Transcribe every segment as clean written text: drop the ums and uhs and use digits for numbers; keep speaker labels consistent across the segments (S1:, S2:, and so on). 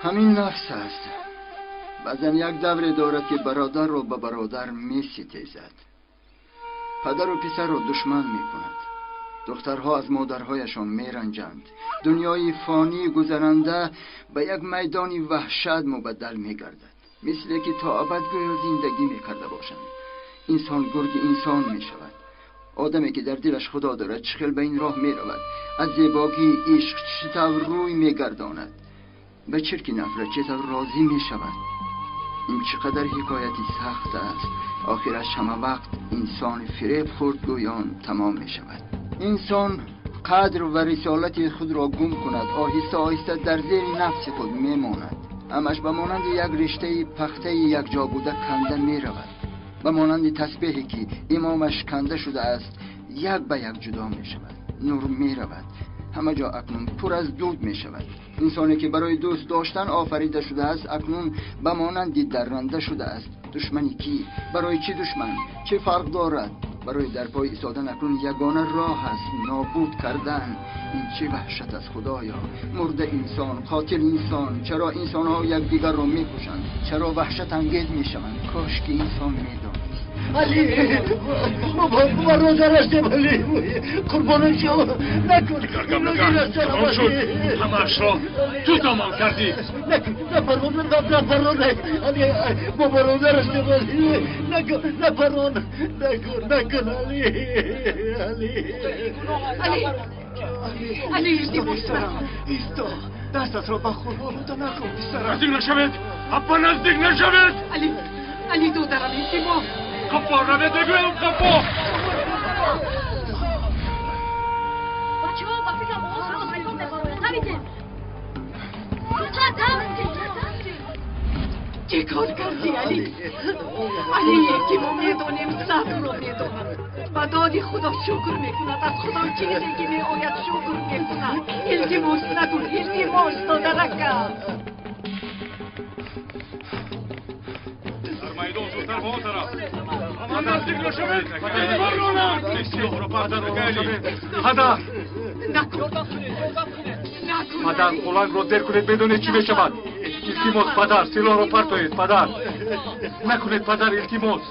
S1: Ҳамин нафс аст. Баъзан як давре дорад, ки бародарро ба бародар меситезад, падару писарро душман мекунад, духтарҳо аз модарҳояшон меранҷанд. Дунёи фонӣ гузаранда ба як майдони ваҳшат мубаддал мегардад, мисле ки то абад гӯё зиндагӣ мекарда бошанд. Инсон гурги инсон мешавад. Одаме ки дар дилаш худо дорад, чӣ хел ба ин роҳ меравад? Аз зебогии ишқ чӣ тавр рӯй мегардонад? Ба чирки нафрат чӣ тавр розӣ мешавад? Ин чӣ қадар ҳикояти сахт аст. Охираш ҳама вақт инсон фиреб хӯрд гӯён тамом мешавад. Инсон қадр ва рисолати худро гум кунад, оҳиста оҳиста дар зери нафси худ мемонад. Ҳамаш ба монанди як риштаи пахтаи якҷо буда канда меравад. Ба монанди тасбеҳе ки имомаш канда шудааст, як ба як ҷудо мешавад. Нур меравад. Ҳама ҷо акнун пур аз дуд мешавад. Инсоне ки барои дӯст доштан офарида шудааст, акнун ба монанди дарранда шудааст. Душмани кӣ? Барои чӣ душман? Чӣ фарқ дорад? Барои дар пой истодан акнун ягона роҳ аст нобуд кардан. Ин чӣ ваҳшат аст, худоё! Мурда инсон, қотил инсон. Чаро инсонҳо якдигарро мекушанд? Чаро ваҳшатангез мешаванд? Кош ки инсон медонист.
S2: Али, бародар ҳастем, Али, қурбонам шав, накун.
S3: Тамом шуд, ҳамаашро ту тамом кардӣ.
S2: Накун, напарон, напарон, Али, мо бародар ҳастем, Али, накун, напарон, накун, накун, Али, Али.
S4: Али, Али, илтимос,
S2: исто, дастатро ба хун олуда накун, писарам.
S3: Наздик нашавед, апа, наздик нашавед.
S4: Али, Али, додарам, илтимос.
S3: Қафо равед, мегӯям, қафо.
S5: Бачаҳо, ба фикрам овоз рост майдон мебарояд. Давидем. Зудтар давидем.
S4: Чӣ кор кардӣ, Али? Алие ки мо медонем, сабрро медонад. Ба доди Худо шукр мекунад, аз Худо чизе ки меояд шукр мекунад. Илтимос, накун, илтимос, додаракам.
S3: Дар майдон зудтар ба он тараф. Ҳама наздик нашавед, баронам. Силоҳро партоед,
S6: Падар!
S4: Накун, накун.
S6: Падар, қулангро зер кунед, медонед чӣ мешавад. Илтимос, падар, силоҳро партоед, падар. Накунед, падар, илтимос.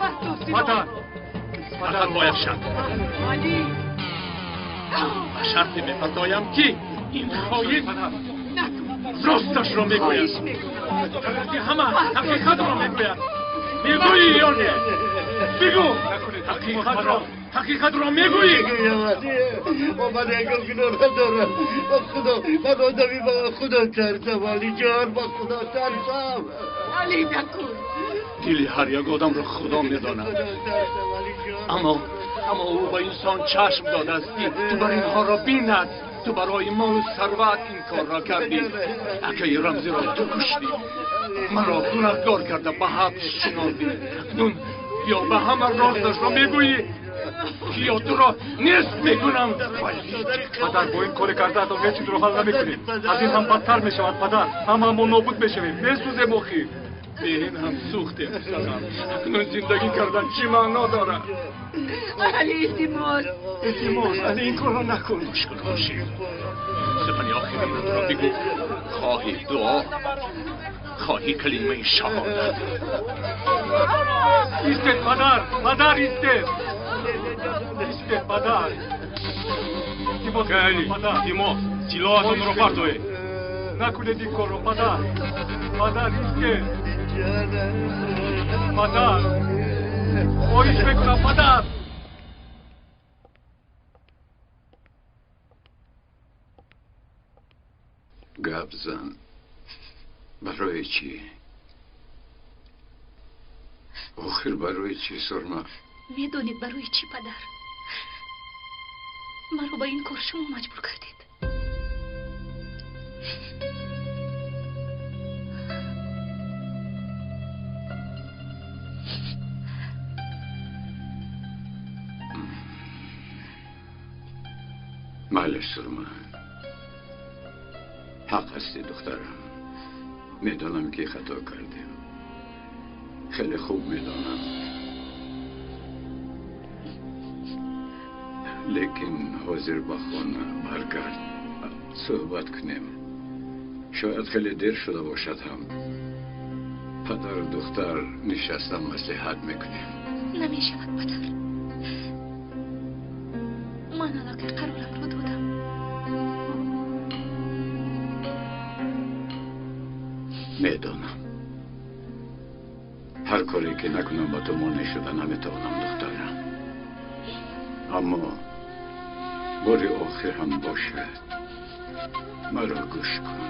S6: Падар.
S3: Фақат бо як шарт.
S4: Али.
S3: Ба шарте мепартоям, ки ин хоин
S4: Накун.
S3: росташро мегӯяд.
S4: Хоҳиш мекунам.
S3: Тарафи ҳама ҳақиқатро мегӯяд. Мегӯӣ ё не? Бигӯ, ҳақиқатро, ҳақиқатро мегӯӣ.
S2: Ман ягон гуноҳ надорам. Ба Худо, ман одами ба Худо тарсам, Али ҷон, ба Худо тарсам.
S4: Али, накун.
S3: Дили ҳар як одамро Худо медонад. Аммо ӯ ба инсон чашм додааст, ки ту бар инҳоро бинад. Ту барои молу сарват ин корро кардӣ. Акаи Рамзиро ту куштӣ, маро гунаҳкор карда ба ҳабс шинондӣ. Акнун ё ба ҳама росташро мегӯӣ, ё туро нест мекунам.
S6: Падар, бо ин коре кардаатон ҳеҷ чизро ҳал намекунед. Аз ин ҳам бадтар мешавад, падар. Ҳамаамон нобуд мешавем, месӯзем охир.
S3: Бе ин ҳам сӯхтем, писарам. Акнун зиндагӣ кардан чӣ маъно дорад?
S4: Али, илтимос.
S6: Илтимос, Али, ин корро накун.
S3: Гӯш кун, Хуршид, сухани охиринатро бигӯ. Хоҳӣ дуо, хоҳӣ калимаи шаҳодат.
S6: Истед, падар, падар, истед, истед, падар. Илтимос,
S3: Али,
S6: падар.
S3: Илтимос, силоҳатонро партоед.
S6: Накунед ин корро, падар, падар, истед, падар, хоҳиш мекунам, падар.
S7: Гап зан. Барои чӣ? Охир барои чӣ, Сурма?
S5: Медонед барои чӣ, падар? Маро ба ин кор шумо маҷбур кардед.
S7: Майли, Сурма, ҳақ ҳастӣ, духтарам. Медонам, ки хато кардем, хеле хуб медонам, лекин ҳозир ба хона баргард, суҳбат кунем. Шояд хеле дер шуда бошад ҳам. Падару духтар нишаста маслиҳат мекунем.
S5: Намешавад, падар. Ман аллакай қарорамро додам.
S7: Медонам. Ҳар коре ки накунам ба ту монеъ шуда наметавонам, духтарам. Аммо бори охир ҳам бошад, маро гӯш кун.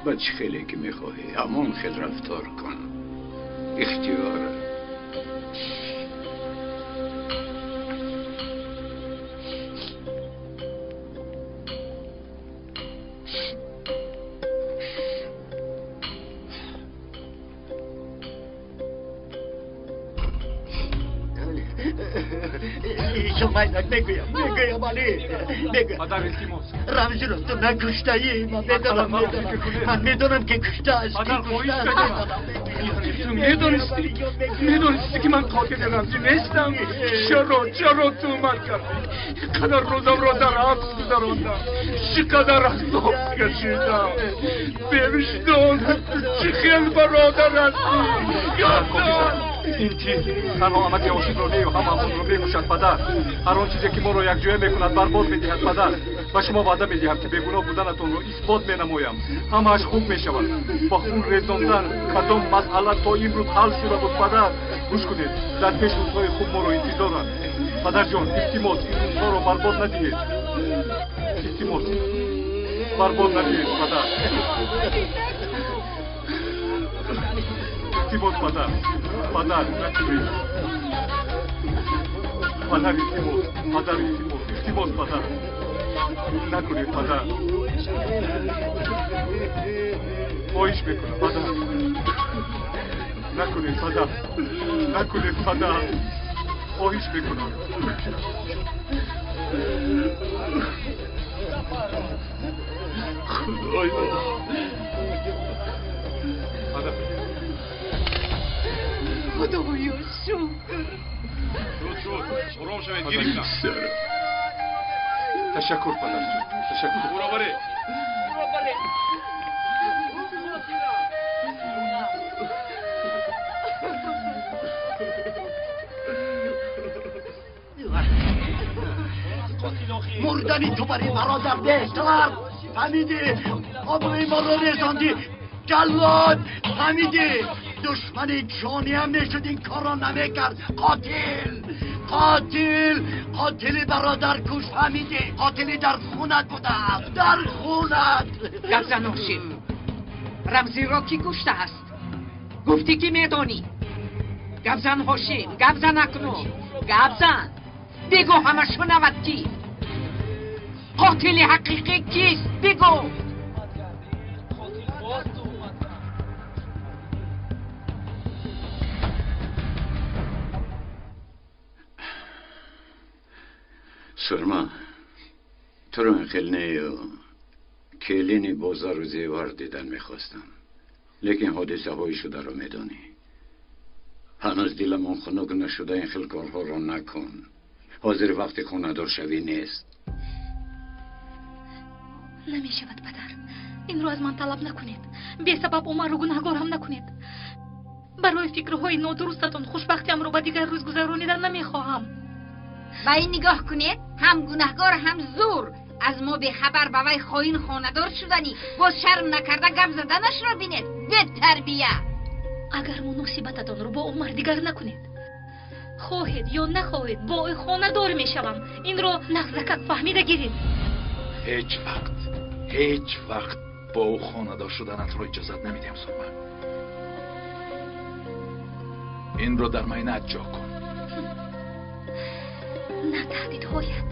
S7: Ба чӣ хеле ки мехоҳӣ, ҳамон хел рафтор кун. Ихтиёр.
S2: Мегӯям, мегӯям, Али, мегӯям.
S6: Падар, илтимос.
S2: Рамзиро ту накуштаӣ, ман медонам, ман медонам, ки куштааст.
S6: Падар, хоҳиш мекунам. Ту медонистӣ, медонистӣ, ки ман қотили Рамзӣ нестам. Чаро, чаро туҳмат кардӣ? Қадар рӯзамро дар ҳабс гузарондам, чӣ қадар азоб кашидам. Бевиҷдон, ту чӣ хел бародар ҳастӣ?
S3: Ин чиз танҳо амаки ошиқро не, ҳамаамонро мекушад, падар. Ҳар он чизе ки моро якҷоя мекунад, барбод медиҳад, падар. Ба шумо ваъда медиҳам, ки бегуноҳ буданатонро исбот менамоям. Ҳамааш хуб мешавад. Ба хун резондан кадом масъала то имрӯз ҳал шуда буд, падар? Гӯш кунед, дар пеш рӯзҳои хуб моро интизоранд. Падарҷон, илтимос, ин рӯзҳоро барбод надиҳед. Илтимос, барбод надиҳед, падар. Илтимос, падар. Падар, накунед. Падар, илтимос. Падар, илтимос. Илтимос, падар. Накунед, падар. Хоҳиш мекунам, падар. Накунед, падар. Накунед, падар. Хоҳиш мекунам.
S7: Худоё.
S3: Падар.
S4: Худоё, шукр.
S3: Шуд, шуд. Ором шавед, гирифтам. Ташаккур, падарҷон. Ташаккур. Уро баред.
S2: Мурдани ту барои бародар беҳтар. Фаҳмидӣ? Обрӯи моро резондӣ. Ҷаллод, фаҳмидӣ? Душмани ҷониам мешуд, ин корро намекард. Қотил, қотил, қотили бародаркуш, фаҳмидӣ? Қотили дар хунат будааст, дар хунат.
S4: Гап зан, Ҳошим. Рамзиро кӣ куштааст? Гуфтӣ, ки медонӣ. Гап зан, Ҳошим, гап зан акнун. Гап зан. Бигӯ, ҳама шунавад, ки қотили ҳақиқӣ кист? Бигӯ.
S7: Сурма, туро ин хел нею келини бозару зевар дидан мехостам, лекин ҳодисаҳои шударо медонӣ. Ҳанӯз диламон хунук нашуда, ин хел корҳоро накун. Ҳозир вақти хонадоршавӣ нест.
S5: Намешавад, падар. Инро аз ман талаб накунед. Бесабаб Умарро гунаҳгор ҳам накунед. Барои фикрҳои нодурустатон хушбахтиамро ба дигар рӯз гузаронидан намехоҳам.
S8: Ба ин нигоҳ кунед, ҳам гунаҳгор, ҳам зур. Аз мо бехабар ба вай хоин хонадор шуданӣ, боз шарм накарда гап заданашро бинед. Бетарбия.
S5: Агар муносибататонро бо Умар дигар накунед, хоҳед ё нахоҳед, бо ӯ хонадор мешавам. Инро нағзакак фаҳмида гиред.
S9: Ҳеҷ вақт, ҳеҷ вақт бо ӯ хонадор шуданатро иҷозат намедиҳам, Сурма. Инро дар майнаат ҷо кун.
S5: На таҳдидҳоят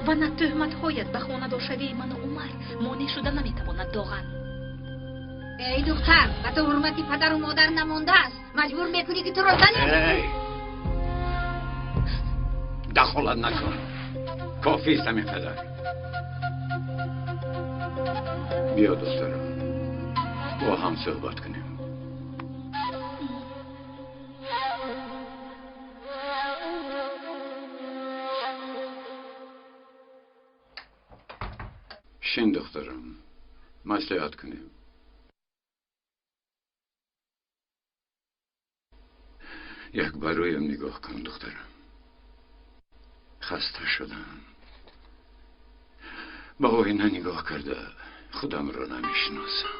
S5: ва на тӯҳматҳоят ба хонадоршавии ману Умар монеъ шуда наметавонад, Доған.
S8: Эй духтар, ба ту ҳурмати падару модар намондааст. Маҷбур мекунӣ, ки туро занем.
S7: Дахолат накун. Кофист ҳамин қадар. Биё, духтарам, бо ҳам суҳбат кунем. Шин, духтарам. Маслиҳат кунем. Як ба рӯям нигоҳ кун, духтарам. Хаста шудам. Ба оина нигоҳ карда худамро намешиносам.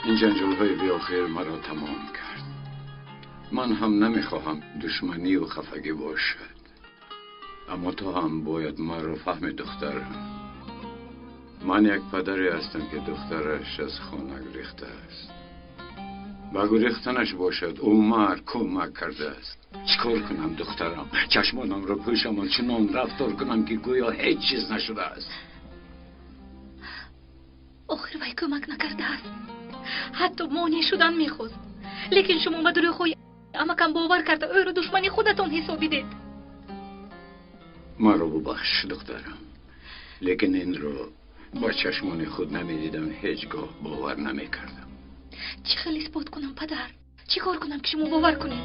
S7: Ин ҷанҷолҳои беохир маро тамом кард. Ман ҳам намехоҳам душманию хафагӣ бошад. Аммо ту ҳам бояд маро фаҳми, духтарам. Ман як падаре ҳастам, ки духтараш аз хона гурехтааст. Ба гурехтанаш бошад, Умар кӯмак кардааст. Чӣ кор кунам, духтарам? Чашмонамро пӯшамон, чунон рафтор кунам, ки гӯё ҳеҷ чиз нашудааст.
S5: Охир вай кӯмак накардааст. Ҳатто монеъ шудан мехост. Лекин шумо ба дурӯғҳои амакам бовар карда ӯро душмани худатон ҳисобидед.
S7: Маро бубахш, духтарам. Лекин инро ба чашмони худ намедидам, ҳеҷ гоҳ бовар намекардам.
S5: Чӣ хел исбот кунам, падар? Чӣ кор кунам, ки шумо бовар кунед?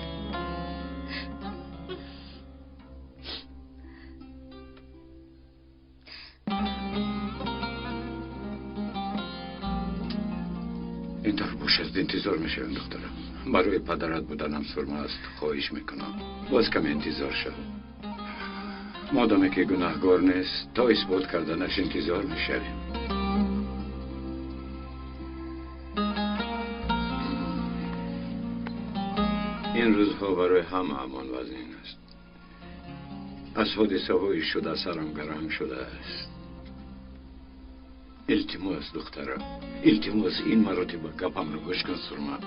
S7: Интавр бошад, интизор мешавем, духтарам. Барои падарат буданам сурма аст, хоҳиш мекунам. Боз каме интизор шав. Модоме ки гунаҳгор нест, то исбот карданаш интизор мешавем. Ин рӯзҳо барои ҳамаамон вазнин аст. Аз ҳодисаҳои шуда сарам гаранг шудааст. Илтимос, духтарам, илтимос, ин маротиба гапамро гӯш кун, Сурма.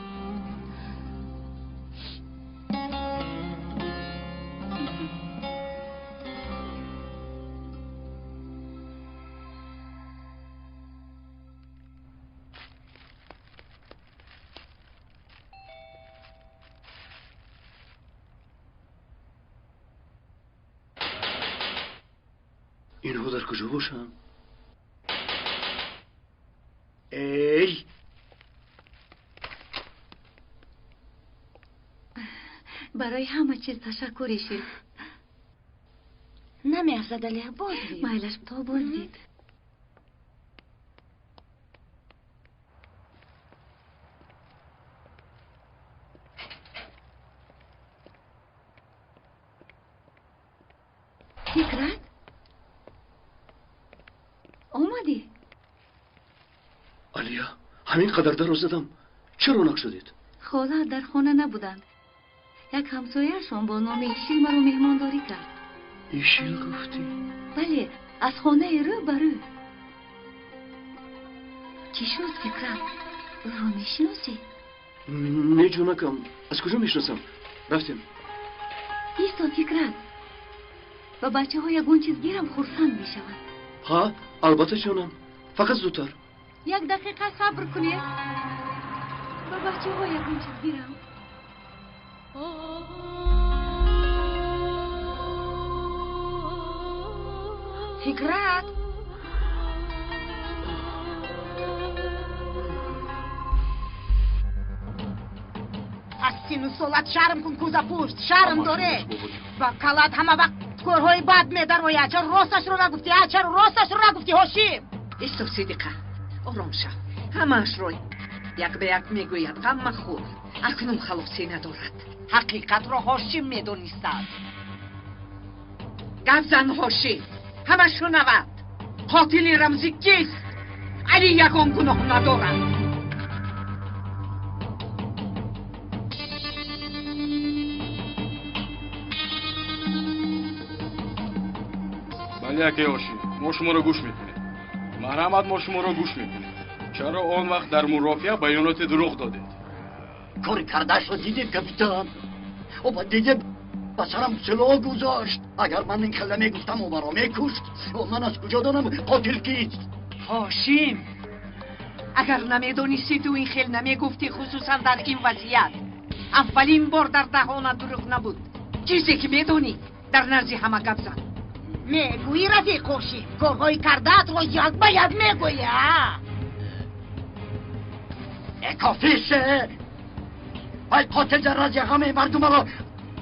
S2: Инҳо дар куҷо бошанд? Эй!
S10: Барои ҳама чиз ташаккур, Ишил.
S11: Намеарзад, Алия, боздид.
S10: Майлаш, то боздид. Фикрат? Омадӣ?
S2: Алия, ҳамин қадар даро задам. Чаро нашудед?
S10: Хола дар хона набуданд. Як ҳамсояашон бо номи Ишил маро меҳмондорӣ кард.
S2: Ишил гуфтӣ?
S10: Бале, аз хонаи рӯ ба рӯ. Чӣ шуд, Фикрат? Ӯро мешиносӣ?
S2: Не, ҷонакам, аз куҷо мешиносам? Рафтем.
S10: Исто, Фикрат. Ба бачаҳо ягон чиз гирам, хурсанд мешаванд.
S2: Ҳа, албатта, ҷонам. Фақат зудтар.
S10: Як дақиқа сабр кунед. Ба бачаҳо ягон чиз гирам.
S8: Фикрат!
S12: Аз сину солат шарм кун, кӯзапушт, шарм доре. Ба калат ҳама вақт корҳои бад медарояд. Чаро росташро нагуфтӣ? А чаро росташро нагуфтӣ, Ҳошим?
S4: Исто, Сидиқа, ором шав. Ҳамаашро як ба як мегӯяд. Ғам махӯр. Акнун халосӣ надорад.
S12: Ҳақиқатро Ҳошим медонистад.
S4: Гап зан, Ҳошим, ҳама шунавад. Қотили Рамзӣ кист? Али ягон гуноҳ надорад.
S6: Бале, акаи Ҳошим, мо шуморо гӯш мекунем. Марҳамат, мо шуморо гӯш мекунем. Чаро он вақт дар мурофиа баёноти дурӯғ додед?
S1: Кори кардаашро дидед, капитан? Оба дидед, ба сарам силоҳ гузошт. Агар ман ин хел намегуфтам, ӯ маро мекушт. Ман аз куҷо донам қотил кист?
S4: Ҳошим, агар намедонисти, ту ин хел намегуфтӣ, хусусан дар ин вазъият. Аввалин бор дар даҳонат дурӯғ набуд. Чизе ки медонӣ, дар назди ҳама гап зан.
S12: Мегӯӣ, рафиқ Ҳошим, корҳои кардаатро як ба як мегӯӣ, а?
S1: Кофист! Вай қотил дар назди ҳамаи мардумаро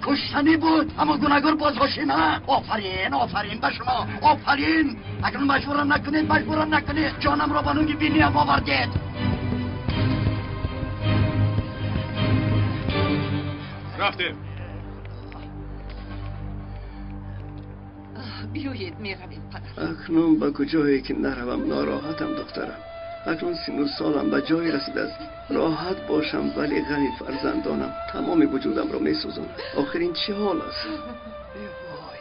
S1: куштанӣ буд, аммо гунаҳгор боз Ҳошима. Офарин, офарин ба шумо, офарин. Акнун маҷбурам накунед, маҷбурам накунед. Ҷонамро ба нуги биниям овардед.
S6: Рафтем.
S4: Биёед, меравем, падар.
S11: Акнун ба куҷое ки наравам нороҳатам, духтарам. Акнун сину солам ба ҷое расидааст, роҳат бошам, вале ғами фарзандонам тамоми вуҷудамро месӯзонад. Охир ин чӣ ҳол аст?
S4: Вой.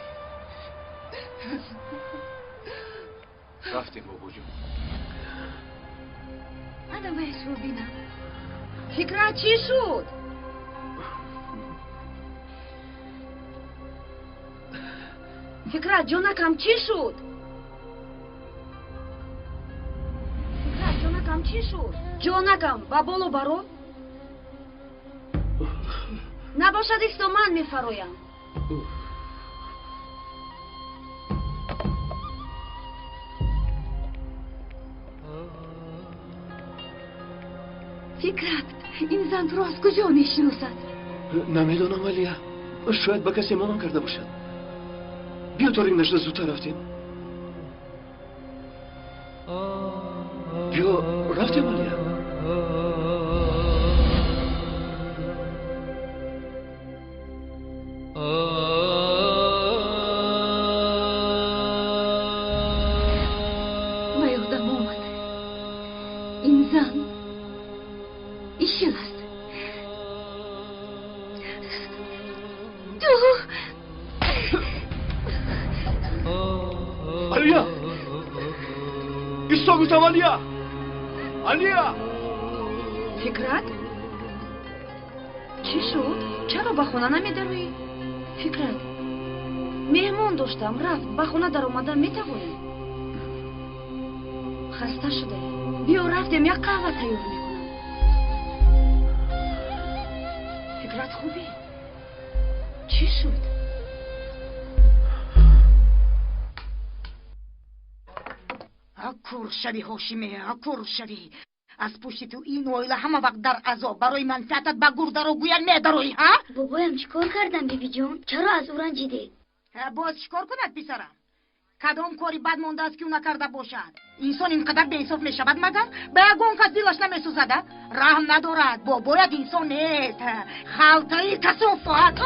S6: Рафтем, бобоҷон.
S10: Адавайшро бинам.
S12: Фикрат чӣ шуд? Фикрат ҷонакам чӣ шуд? Фикрат ҷонакам чӣ шуд? Ҷонакам ба боло баро. Набошад, исто, ман мефароям.
S10: Фикрат, ин зан туро аз куҷо мешиносад?
S11: Намедонам, Алия. Шояд ба касе монанд карда бошад. Биё то ринг нашуда зудтар рафтем. Биё рафтем, Алия.
S10: Ба ёдам омад. Ин зан Ишил аст. Ту
S11: Алия! Исто гуфтам, Алия! Алия!
S12: Фикрат? Чӣ шуд? Чаро ба хона намедароӣ? Фикрат, меҳмон доштам, рафт. Ба хона даромада метавонӣ? Хаста шудаӣ. Биё рафтем, як қаҳва тайёр мекунам. Фикрат, хубӣ? Чӣ шуд? Акур шавӣ, Ҳошиме, акур шавӣ. Аз пушти ту ин оила ҳама вақт дар азоб. Барои манфиатат ба гур даро гӯя медароӣ, ҳа?
S13: Бобоям, чӣ кор кардам, бибиҷон? Чаро аз ӯ ранҷидед?
S12: Боз чӣ кор кунад писарам? Кадом кори бад мондааст, ки ӯ накарда бошад? Инсон ин қадар беинсоф мешавад магар? Ба ягон кас дилаш намесӯзад, а? Раҳм надорад. Бобоят инсон нест. Халтаи касофат.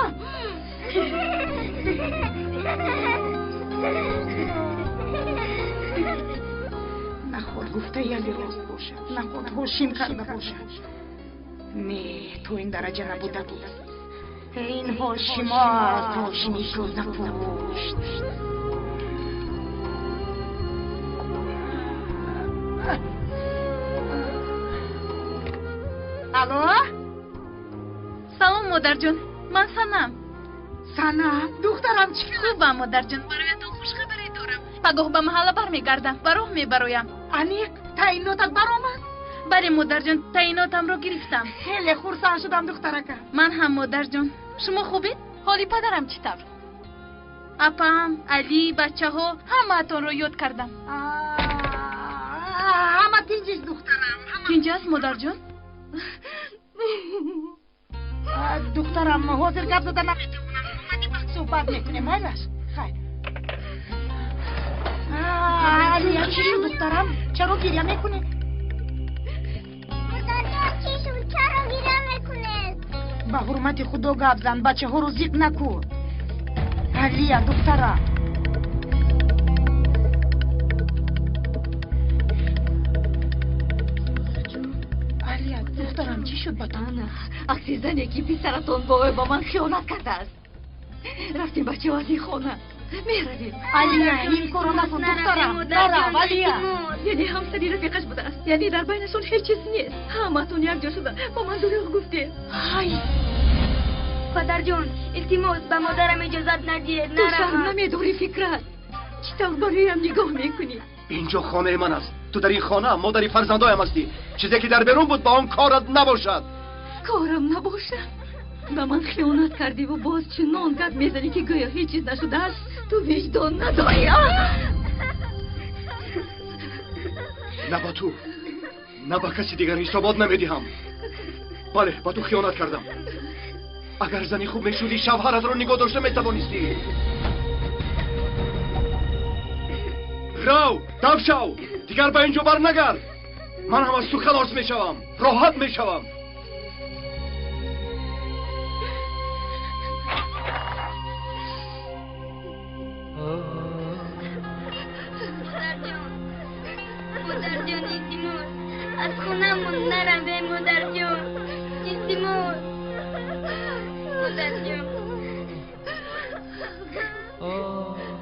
S12: Наход гуфтаи Али рост бошад, наход Ҳошим карда бошад. Не, то ин дараҷа набуда буд. Ин Ҳошимо аст, Ҳошими кӯзапушт. Алло?
S5: Салом, модарҷон. Ман Санам.
S12: Санам, духтарам, чӣ?
S5: Хубам, модарҷон. Бароятон хушхабаре дорам. Пагоҳ ба маҳалла бармегардам, ба роҳ мебароям.
S12: Аниқ, таъинотат баромад?
S5: Бале, модарҷон, таъинотамро гирифтам.
S12: Хеле хурсанд шудам, духтаракам.
S5: Ман ҳам, модарҷон. Шумо хубед? Ҳоли падарам чӣ тавр? Апам, Али, бачаҳо, ҳамаатонро ёд кардам.
S12: Ҳама тинҷист, духтарам.
S5: Тинҷ аст, модарҷон?
S12: Духтарам, ҳозир гап зада наметавонам. Омадӣ, вақт суҳбат мекунем, майлаш? Хайр. Алия, чӣ шуд, духтарам? Чаро гиря мекунӣ?
S13: Модарҷон, чӣ шуд? Чаро гиря мекунед?
S12: Ба ҳурмати Худо гап зан, бачаҳоро зиқ накун. Алия, духтарам. Алия, духтарам, чӣ шуд ба ту?
S10: Ана, акси зане ки писаратон бо ӯ ба ман хиёнат кардааст. Рафтем, бачаҳо, аз ин хона. Меравем.
S12: Алия, ин корро накун, духтарам. Нарав, Алия.
S10: Яъне ҳамсари рафиқаш будааст. Яъне дар байнашон ҳеҷ чиз нест. Ҳамаатон якҷо шуда ба ман дурӯғ гуфтед.
S12: Ҳай!
S13: Падарҷон, илтимос, ба модарам иҷозат надиҳед,
S10: Ту шарм
S13: наравам.
S10: намедорӣ, Фикрат. Чӣ тавр бароям нигоҳ мекунӣ?
S11: Инҷо хонаи ман аст. Ту дар ин хона модари фарзандоям ҳастӣ. Чизе ки дар берун буд, ба он корат набошад.
S10: Корам набошад? Ба ман хиёнат кардиву боз чунон гап мезанӣ, ки гӯё ҳеҷ чиз нашудааст. Ту виҷдон надорӣ.
S11: На ба ту, на ба каси дигар ҳисобот намедиҳам. Бале, ба ту хиёнат кардам.
S3: Агар зани хуб мешудӣ, шавҳаратро нигоҳ дошта метавонистӣ. Рав, дав шав, дигар ба ин ҷо бар нагард. Ман ҳам аз ту халос мешавам, роҳат мешавам.
S13: Модарҷон, илтимос, аз хонамон наравем, модарҷон, илтимос, модарҷон,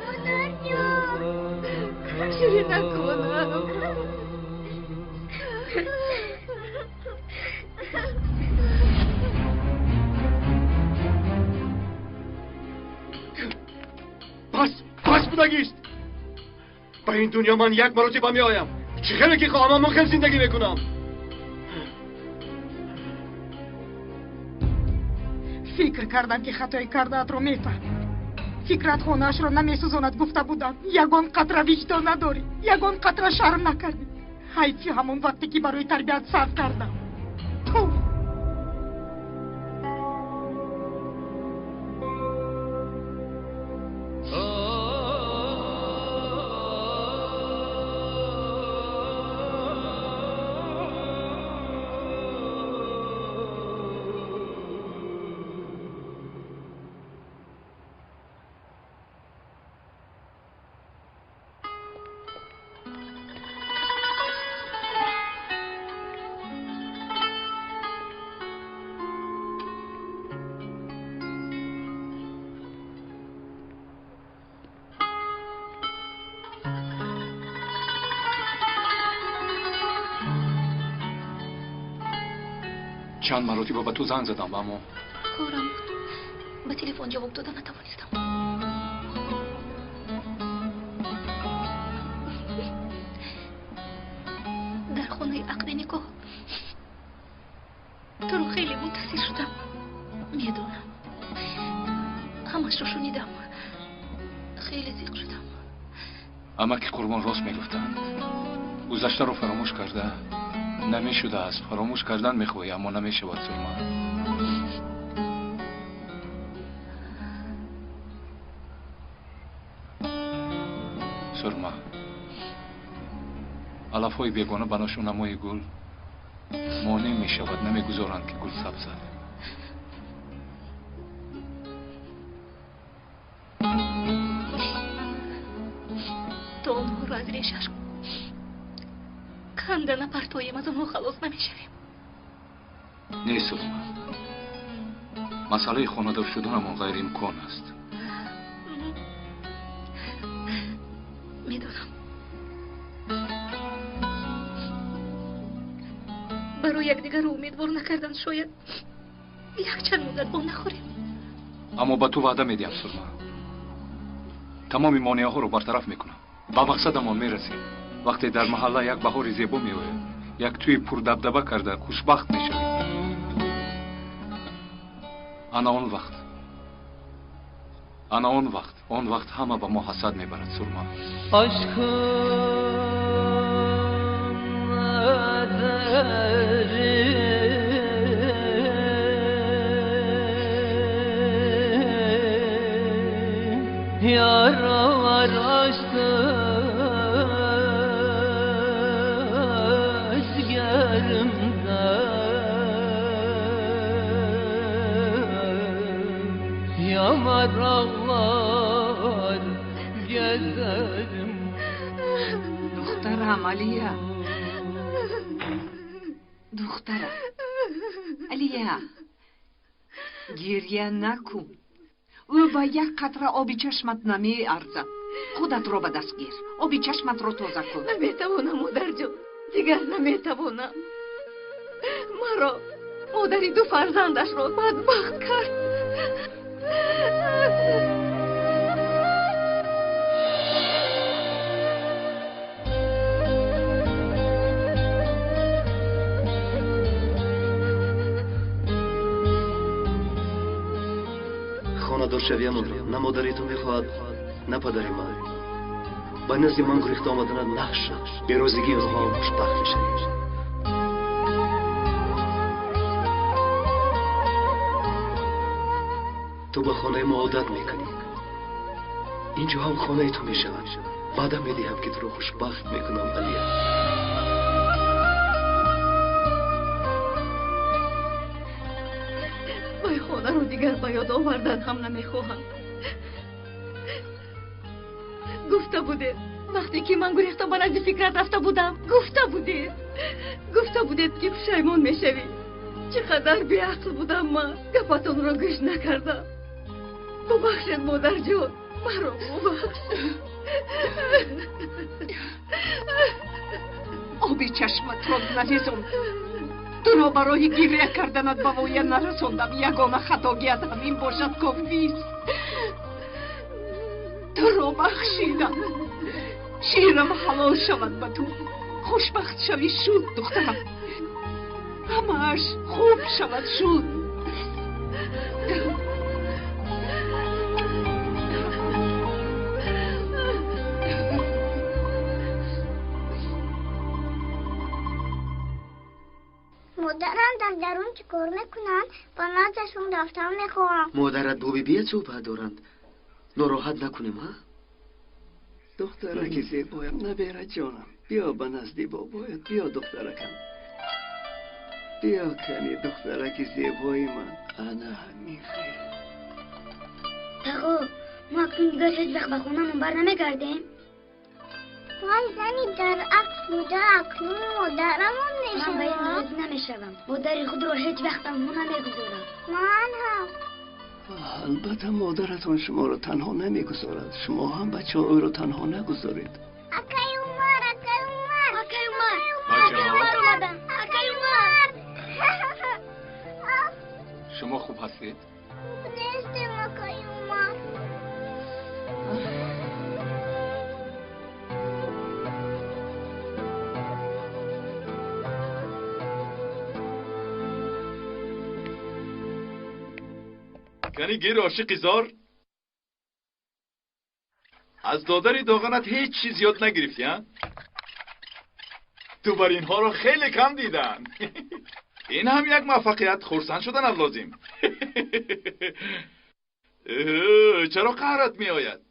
S13: модарҷон.
S10: Ширин накунам.
S3: Бас, бас будагист. Ба ин дунё ман як маротиба меоям. Чӣ хеле ки хоҳам, ҳамон хел зиндагӣ мекунам.
S12: Фикр кардам, ки хатои кардаатро мефаҳмӣ. Фикрат хонаашро намесӯзонад гуфта будам. Ягон қатра виҷдон надорӣ, ягон қатра шарм накардӣ. Ҳайфи ҳамон вақте ки барои тарбият сарф кардам. Ту
S9: Чанд маротиба ба ту занг задам, аммо
S5: корам буд, ба телефон ҷавоб дода натавонистам. Дар хонаи ақди никоҳ туро хеле мунтазир шудам. Медонам, ҳамашро шунидам, хеле зиқ шудам.
S9: Амаки Қурбон рост мегуфтанд. Гузаштаро фаромӯш карда намешудааст. Фаромӯш кардан мехоҳӣ, аммо намешавад, Сурма. Сурма, алафҳои бегона ба ношунамои гул монеъ мешавад, намегузоранд, ки гул сабзад.
S5: То онҳоро аз решаш канда напартоем, аз онҳо халос намешавем.
S9: Не, Сурма, масъалаи хонадор шуданамон ғайриимкон аст.
S5: Медонам. Барои якдигарро умедвор накардан шояд якчанд муддат бо нахӯрем.
S9: Аммо ба ту ваъда медиҳам, Сурма, тамоми монеаҳоро бартараф мекунам, ба мақсадамон мерасем. Вақте дар маҳалла як баҳори зебо меояд, як тӯи пурдабдаба карда хушбахт мешавем. Ана он вақт, ана он вақт, он вақт ҳама ба мо ҳасад мебарад, Сурма.
S14: Yaralar açtı ciğerimde, yanar ağlar gezerim.
S4: Духтарам, Алия, духтарам, Алия, гирья накун. Ӯ ба як қатра оби чашмат намеарзад. Худатро ба даст гир, оби чашматро тоза кун.
S10: Наметавонам, модарҷон, дигар наметавонам. Маро, модари ду фарзандашро бадбахт кард.
S11: Хонадоршавиямонро на модари ту мехоҳад, на падари ман. Ба назди ман гурехта омаданат нақш шуд. Берозигии онҳо хушбахт мешавӣ. Ту ба хонаи мо одат мекунӣ. Инҷо ҳам хонаи ту мешавад. Ваъда медиҳам, ки туро хушбахт мекунам, Алия.
S10: Вай хонаро дигар ба ёд овардан ҳам намехоҳам. Гуфта будед, вақте ки ман гурехта ба назди Фикрат рафта будам, гуфта будед. Гуфта будед, ки пушаймон мешавӣ. Чӣ қадар беақл будам ман, гапатонро гӯш накардам. Бубахшед, модарҷон, маро бубахш.
S4: Оби чашматро нарезон. Туро барои гиря карданат ба воя нарасондам. Ягона хатогият ҳамин бошад, кофист. Туро бахшидам. Ширам ҳалол шавад ба ту. Хушбахт шавӣ шуд, духтарам. Ҳамааш хуб шавад шуд.
S13: Модарам дар дарун чӣ кор мекунанд? Ба наздашон рафтан мехоҳам.
S15: Модарат бо бибият суҳбат доранд. Нороҳат накунем, ҳа?
S11: Духтараки зебоям, набера ҷонам, биё ба назди бобоят, биё духтаракам. Биё кани духтараки зебои ман. Ана ҳамин хел.
S13: Тағо, мо акнун дигар ҳеҷ вақт ба хонамон бар намегардем? Вай зани дар акс буда акнун модарамон мешавад. Ман ба ин розӣ намешавам. Модари худро ҳеҷ вақт танҳо намегузорам. Ман ҳам.
S11: Албатта модаратон шуморо танҳо намегузорад. Шумо ҳам бачаҳоро танҳо нагузоред.
S13: Акай Умар, акай Умар, акай Умар, акай Умар омадам, акай Умар.
S9: Шумо хуб ҳастед?
S13: Хуб нестем, акай Умар.
S6: Кани гир ошиқи зор, аз додари доғанат ҳеҷ чиз ёд нагирифтӣ, а? Ту бар инҳоро хеле кам дидан. Ин ҳам як муваффақият, хурсанд шуданат лозим. Чаро қаҳрат меояд?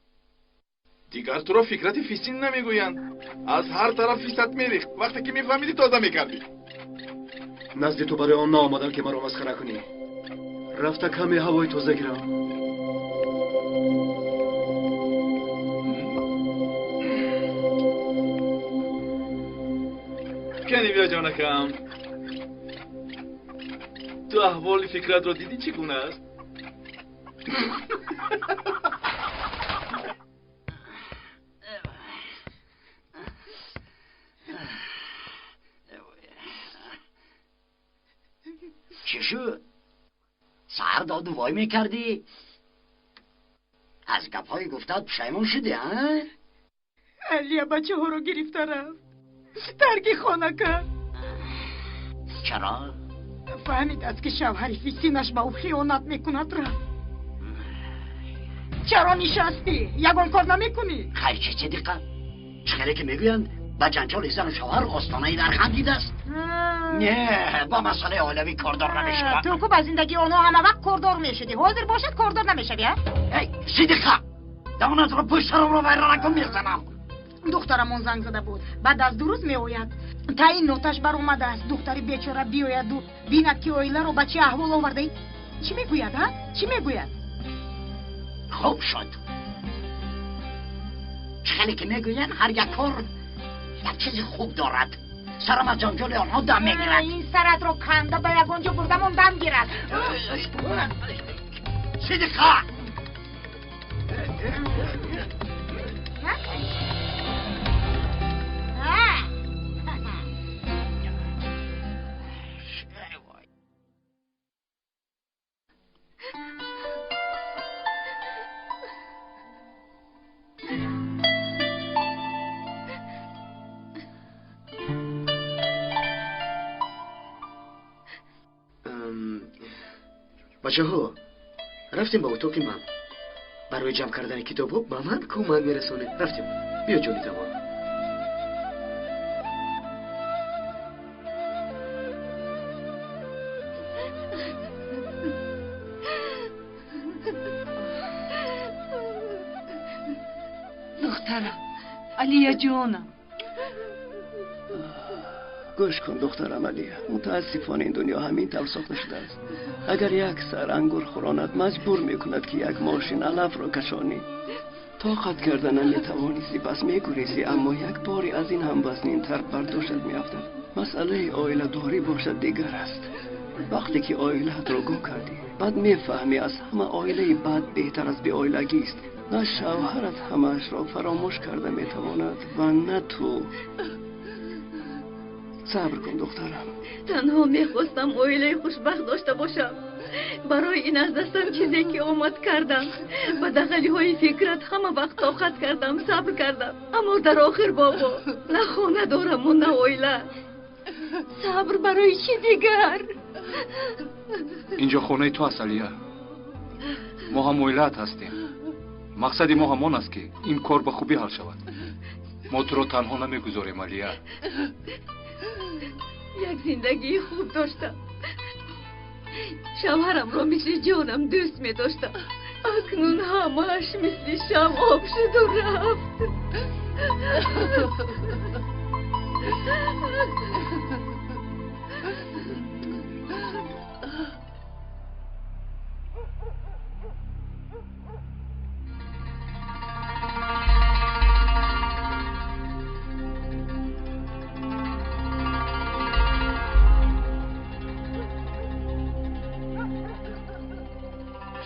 S6: Дигар туро Фикрати Фисин намегӯянд. Аз ҳар тараф фисат мерихт. Вақте ки мефаҳмидӣ, тоза мекардӣ.
S11: Назди ту барои он наомадам, ки маро масхара кунӣ. Рафта каме ҳавои тоза гирам.
S6: Кани биё ҷонакам. Ту аҳволи Фикратро дидӣ чӣ гуна аст?
S2: Чӣ шуд? Саҳар доду вой мекардӣ? Аз гапҳои гуфтаат пушаймон шудӣ, а?
S4: Алия бачаҳоро гирифта рафт. Тарки хона кард.
S2: Чаро?
S12: Фаҳмидааст, ки шавҳари Фисинаш ба ӯ хиёнат мекунад, рафт. Чаро нишастӣ? Ягон кор намекунӣ?
S2: Хайр, чӣ Сидиқа? Чӣ хеле ки мегӯянд, ба ҷанҷоли зану шавҳар остонаи дар хандидааст. Не, ба масъалаи оилавӣ кордор намешавам.
S12: Ту ку ба зиндагии онҳо ҳама вақт кордор мешудӣ. Ҳозир бошад кордор намешавӣ, а?
S2: Эй, Сидиқа! Давонатро пушт сарамро вайрон накун, мезанам.
S12: Духтарамон занг зада буд. Баъд аз 2 рӯз меояд. Таъин ноташ баромадааст. Духтари бечора биёяду бинад, ки оиларо ба чӣ аҳвол овардаи. Чӣ мегӯяд, а? Чӣ мегӯяд?
S2: Хуб шуд. Чӣ хеле ки мегӯянд, ҳар як кор як чизи хуб дорад. Сарам аз ҷанҷоли онҳо дам мегирад.
S12: Ин саратро канда ба ягон ҷо бурдамон дам гирад.
S2: Сидиқа!
S15: Бачаҳо, рафтем ба утоқи ман. Барои ҷамъ кардани китобҳо ба ман кӯмак мерасонед. Рафтем. Биё ҷони тавон.
S4: Духтарам, Алия ҷонам.
S11: Гӯш кун, духтарам Алия, мутаассифона ин дунё ҳамин тавр сохта шудааст. Агар як сар ангур хӯронад, маҷбур мекунад, ки як мошин алафро кашонӣ. Тоқат карда наметавонистӣ, пас мегурезӣ, аммо як бори аз ин ҳам вазнинтар бар дӯшат меафтад. Масъалаи оиладорӣ бошад дигар аст. Вақте ки оилаатро гум кардӣ, баъд мефаҳмӣ аз ҳама оилаи бад беҳтар аз беоилагист. На шавҳарат ҳамаашро фаромӯш карда метавонад ва на ту. Сабр кун, духтарам.
S10: Танҳо мехостам оилаи хушбахт дошта бошам. Барои ин аз дастам чизе ки омад кардам. Ба дағалиҳои фикрат ҳама вақт тоқат кардам, сабр кардам. Аммо дар охир, бобо, на хона дораму на оила. Сабр барои чӣ дигар?
S9: Инҷо хонаи ту аст, Алия. Мо ҳам оилаат ҳастем. Мақсади мо ҳамон аст, ки ин кор ба хубӣ ҳал шавад. Мо туро танҳо намегузорем, Алия.
S10: Як зиндагии хуб доштам. Шавҳарамро мисли ҷонам дӯст медоштам. Акнун ҳамааш мисли шам об шуду рафт.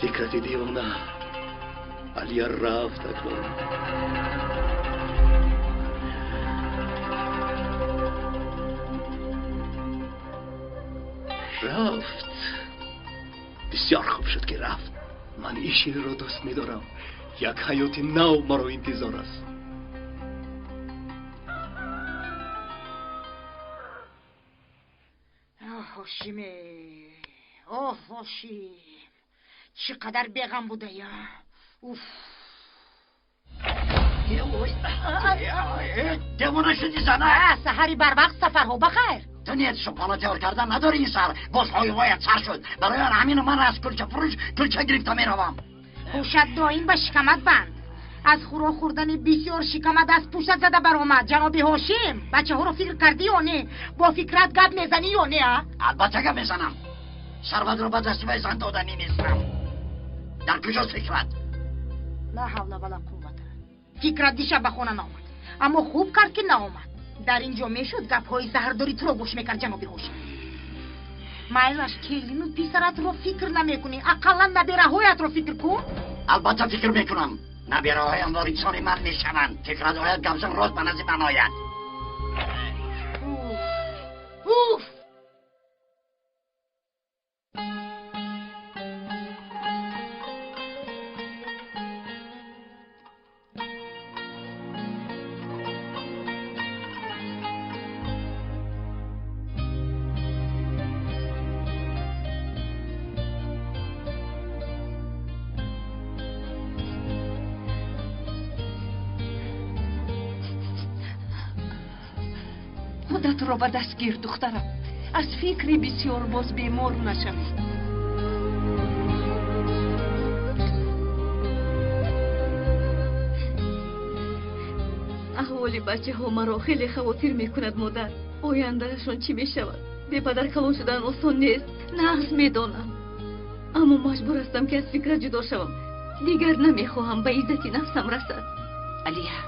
S2: Фикрати девона, Алия рафт акнун. Рафт. Бисёр хуб шуд, ки рафт. Ман ин шеърро дӯст медорам. Як ҳаёти нав маро интизор аст.
S12: Ҳошиме, оҳ Ҳошим, чӣ қадар беғам будая. Уф!
S16: Девона шуди, зана?
S12: Саҳари барвақт сафарҳо ба хайр.
S16: Ту ният шубҳона тайёр кардан надорӣ. Ин сар боз ҳоювоят сар шуд. Барои он ҳамину ман аз кулчафурӯш кулча гирифта меравам.
S12: Ҳушат доим ба шикамат банд. Аз хӯрок хӯрдани бисёр шикамат аз пӯшат зада баромад. Ҷаноби Ҳошим, бачаҳоро фикр кардӣ ё не? Бо фикрат гап мезанӣ ё не?
S16: Албатта гап мезанам. Сарватро ба дасти вай зан доданӣ нестам. Дар куҷост фикрат?
S12: Ла ҳавла вала қуввата. Фикрат дишаб ба хона наомад, аммо хуб кард, ки наомад. Дар ин ҷо мешуд, гапҳои заҳрдори туро гӯш мекард. Ҷаноби Ҳошим, майлаш, келину писаратро фикр намекунӣ, ақаллан набераҳоятро фикр кун.
S16: Албатта фикр мекунам. Набераҳоям ворисони ман мешаванд. Фикрат ояд, гапзан рост ба назди ман ояд.
S12: Уф!
S4: Худатро ба даст гир, духтарам. Аз фикри бисёр боз бемор нашавӣ.
S10: Аҳволи бачаҳо маро хеле хавотир мекунад, модар. Ояндаашон чӣ мешавад? Бепадар калон шудан осон нест. Нағз медонам, аммо маҷбур ҳастам, ки аз фикрат ҷудо шавам. Дигар намехоҳам ба иззати нафсам расад.
S4: Алия,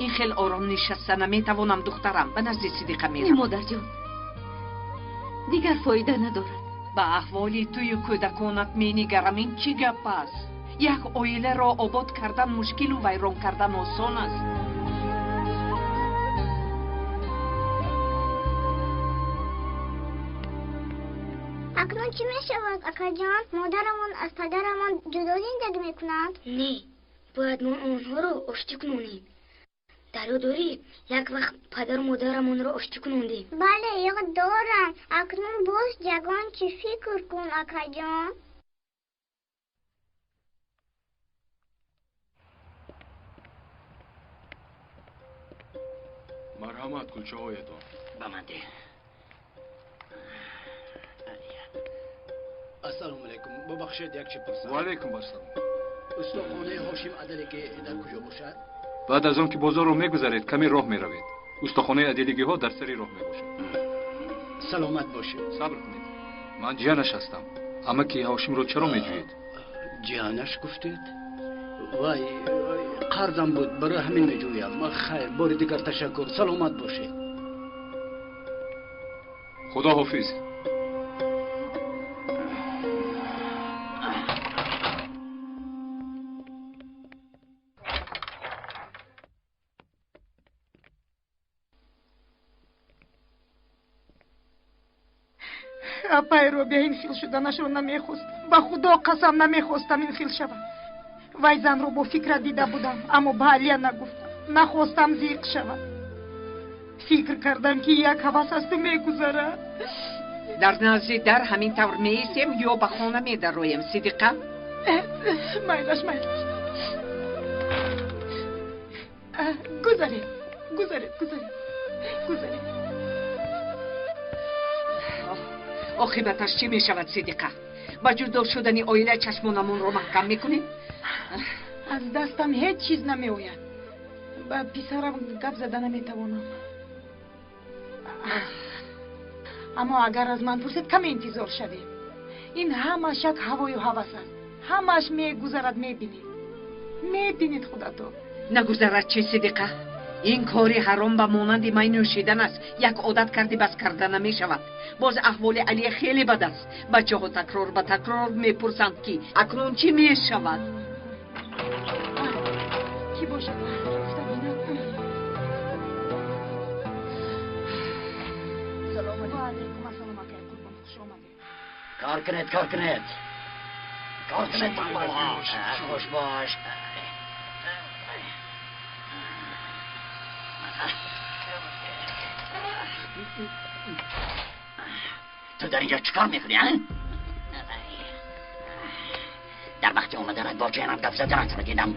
S4: ин хел ором нишаста наметавонам, духтарам. Ба назди Сидиқа
S10: Не,
S4: меравам.
S10: Модарҷон, дигар фоида надорад.
S4: Ба аҳволи тую кӯдаконат менигарам. Ин чӣ гап аст? Як оиларо обод кардан мушкилу вайрон кардан осон аст.
S13: Акнун чӣ мешавад, акаҷон? Модарамон аз падарамон ҷудо зиндагӣ мекунанд?
S17: Не, бояд мо онҳоро оштӣ кунонем. Дар ёд дорӣ, як вақт падару модарамонро оштӣ кунондем?
S13: Бале, ёд дорам. Акнун боз ягон чӣ фикр кун, акаҷон.
S6: Марҳамат, кулчаҳоятон.
S16: Ба ман деҳ.
S2: Ассалому алайкум, бубахшед, як чи пурсам.
S9: Ва алайкум ассалом.
S2: Устохонаи Ҳошим Адале ки дар куҷо бошад?
S9: Баъд аз он ки бозорро мегузаред, каме роҳ меравед. Устохонаи аделигиҳо дар сари роҳ мебошад.
S18: Саломат бошед.
S9: Сабр кунед. Ман ҷиянаш ҳастам. Амаки Ҳошимро чаро меҷӯед?
S18: Ҷиянаш гуфтед? Вай, қарзам буд, барои ҳамин меҷӯям. Хайр, бори дигар ташаккур. Саломат бошед.
S9: Худо ҳофиз.
S12: Апай Робия ин хел шуданашро намехостам. Ба Худо қасам намехостам ин хел шавад. Вай занро бо фикра дида будам, аммо ба Алия нагуфтам. Нахостам зиқ шавад. Фикр кардам, ки як ҳавас асту мегузарад.
S19: Дар назди дар ҳамин тавр меистем ё ба хона медароем, Сидиқа?
S12: Майлаш, майлаш. Гузаред, гузаред, гузаред, гузаред.
S19: Оқибаташ чӣ мешавад, Сидиқа? Ба ҷудо шудани оила чашмонамонро маҳкам мекунем?
S12: Аз дастам ҳеҷ чиз намеояд. Ба писарам гап зада наметавонам. Аммо агар аз ман пурсед, каме интизор шавем. Ин ҳамаш як ҳавою ҳавас аст. Ҳамаш мегузарад, мебинед. Мебинед худатон.
S19: Нагузарад чӣ, Сидиқа? Ин кори ҳаром ба монанди май нӯшидан аст. Як одат карди бас карда намешавад. Боз аҳволи Алия хеле бад аст. Бачаҳо такрор ба такрор мепурсанд, ки акнун чӣ мешавад?
S12: Кӣ бошад?
S16: Кор кунед, кор кунед. Кор кунед, танбалҳо. Хуш бош. Ту дар инҷо чӣ кор мекунӣ, а? Дар вақти омаданат бо ҷиянам гап заданатро дидам.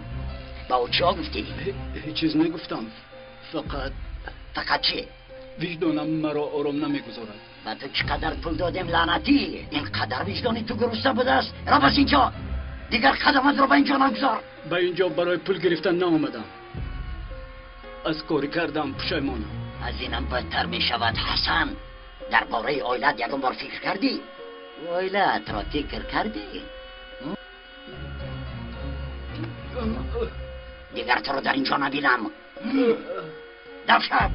S16: Ба ӯ чиҳо гуфтӣ?
S18: Ҳеҷ чиз нагуфтам. Фақат
S16: Фақат чӣ?
S18: Виҷдонам маро ором намегузорад.
S16: Ба ту чӣ қадар пул додем, лаънатӣ? Ин қадар виҷдони ту гурусна будааст? Рав аз инҷо! Дигар қадаматро ба инҷо нагузор.
S18: Ба инҷо барои пул гирифтан наомадам. Аз кори кардам пушаймонам.
S16: Аз инам бадтар мешавад, Ҳасан. Дар бораи оилат ягон бор фикр кардӣ? Оилаатро фикр кардӣ? Дигар туро дар инҷо набинам. Давшаб!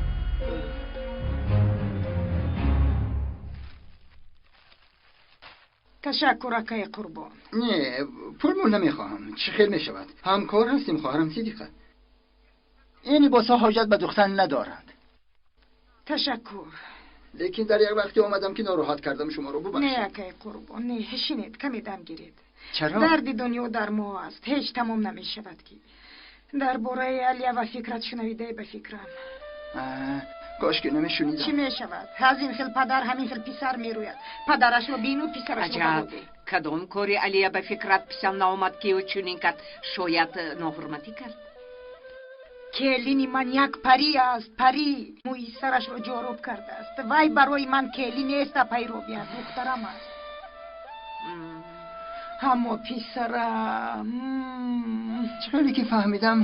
S12: Ташаккур, акаи Қурбон.
S1: Не, пулмул намехоҳам. Чӣ хел мешавад? Ҳамкор ҳастем, хоҳарам Сидиқа. Ин либосҳо ҳоҷат ба духтан надоранд.
S12: Ташаккур.
S1: Лекин дар як вақте омадам, ки нороҳат кардам шуморо, бубахшед.
S12: Не, акаи Қурбон, не, шинед, каме дам гиред.
S1: Чаро?
S12: Дарди дунё дар мо аст, ҳеҷ тамом намешавад ки. Дар бораи Алия ва фикрат шунавидаи ба фикрам.
S1: Кош ки намешунидам.
S12: Чӣ мешавад? Аз ин хел падар ҳамин хел писар мерӯяд. Падарашро бину, писарашро
S19: Аҷаб, кадом кори Алия ба фикрат писанд наомад, ки ӯ чунин кард? Шояд ноҳурматӣ кард?
S12: Келини ман як парӣ аст, парӣ. Мӯи сарашро ҷоруб кардааст. Вай барои ман келин нест, апай Робия, духтарам аст. Аммо писарам...
S1: Чӣ ки фаҳмидам,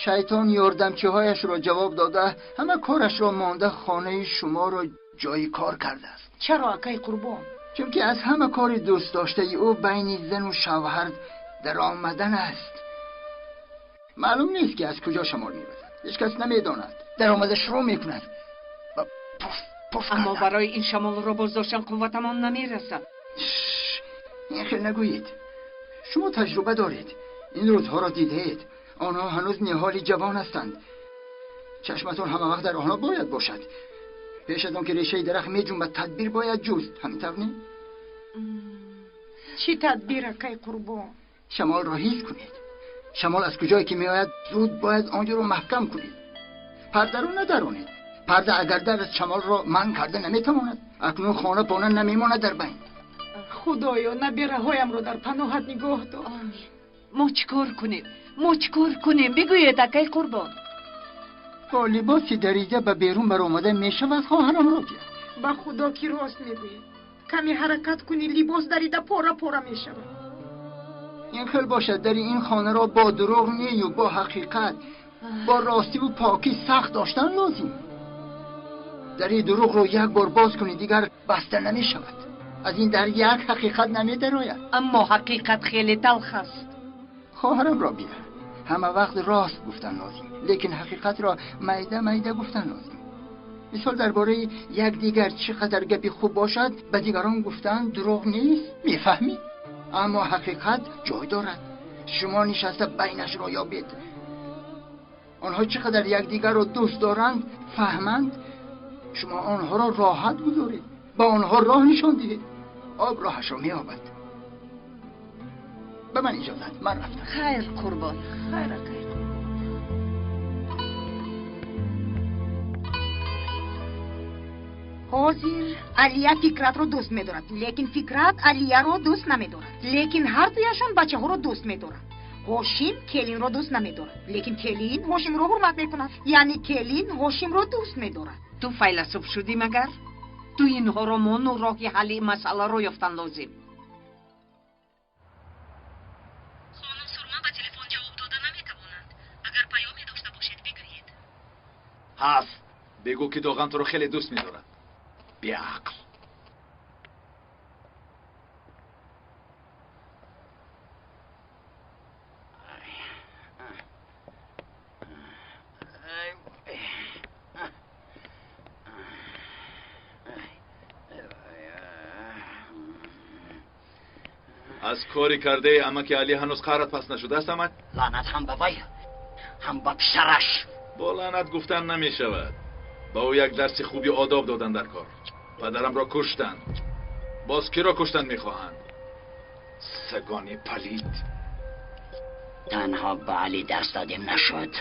S1: шайтон ёрдамчиҳояшро ҷавоб дода, ҳама корашро монда, хонаи шуморо ҷои кор кардааст.
S12: Чаро, акай Қурбон?
S1: Чунки аз ҳама кори дӯстдоштаи ӯ байни зану шавҳар даромадан аст. Маълум нест, ки аз куҷо шамол мевазад. Ҳеҷ кас намедонад. Даромада шурӯъ мекунад ва пуф пуф.
S19: Аммо барои ин шамолро боздоштан қувватамон намерасад.
S1: Ин хел нагӯед. Шумо таҷруба доред. Ин рӯзҳоро дидаед. Онҳо ҳанӯз ниҳоли ҷавон ҳастанд. Чашматон ҳама вақт дар онҳо бояд бошад. Пеш аз он ки решаи дарахт меҷунбад, тадбир бояд ҷуст. Ҳамин тавр не?
S12: Чӣ тадбир, акай Қурбон?
S1: Шамолро ҳис кунед. Шамол аз куҷое ки меояд, зуд бояд онҷоро маҳкам кунед. Пардаро надаронед. Парда агар дар аз шамолро манъ карда наметавонад. Акнун хона пона намемонад дар байн.
S12: Худоё, набираҳоямро дар паноҳат нигоҳ дор.
S19: Омин. Мо чӣ кор кунем? Мо чӣ кор кунем? Бигӯед, акай Қурбон.
S1: Бо либоси дарида ба берун баромада мешавад, хоҳарам Робия?
S12: Ба Худо ки рост мегӯед. Каме ҳаракат кунӣ, либос дарида пора пора мешавад.
S1: Ин хел бошад, дари ин хонаро бо дурӯғ нею бо ҳақиқат, Бо ростӣ ву покӣ сахт доштан лозим. Дари дурӯғро як бор боз кунӣ, дигар баста намешавад. Аз ин дар як ҳақиқат намедарояд.
S19: Аммо ҳақиқат хеле талх аст.
S1: Хоҳарамро бия. Ҳама вақт рост гуфтан лозим, лекин ҳақиқатро майда майда гуфтан лозим. Мисол, дар бораи якдигар чӣ қадар гапи хуб бошад, ба дигарон гуфтан дурӯғ нест, мефаҳмӣ? Аммо ҳақиқат ҷой дорад. Шумо нишаста байнашро ёбед. Онҳо чӣ қадар якдигарро дӯст доранд, фаҳманд. Шумо онҳоро роҳат гузоред, ба онҳо роҳ нишон диҳед. Об роҳашро меёбад. Ба ман иҷозат, ман рафтам.
S19: Хайр қурбон, хайр акай.
S12: Ҳозир Алия Фикратро дӯст медорад, лекин Фикрат Алияро дӯст намедорад. Лекин ҳар дуяшон бачаҳоро дӯст медоранд. Ҳошим келинро дӯст намедорад, лекин келин Ҳошимро ҳурмат мекунад. Яъне келин Ҳошимро дӯст медорад.
S19: Ту файласуф шудӣ магар? Ту инҳоро мону роҳи ҳалли масъаларо ёфтан лозим.
S5: Хонум Сурма ба телефон ҷавоб дода наметавонанд. Агар паёме дошта бошед, бигӯед.
S3: Ҳаст. Бигӯ ки Доған туро хеле дӯст медорад. Беақл. Аз кори кардаи амаки Али ҳанӯз қаҳрат пас нашудааст, амак?
S16: Лаънат ҳам ба вай, ҳам ба писараш.
S3: Бо лаънат гуфтан намешавад. Ба ӯ як дарси хуби одоб додан дар кор. Падарамро куштанд. Боз киро куштан мехоҳанд? Сагони палид.
S16: Танҳо ба Али дарс додем нашуд.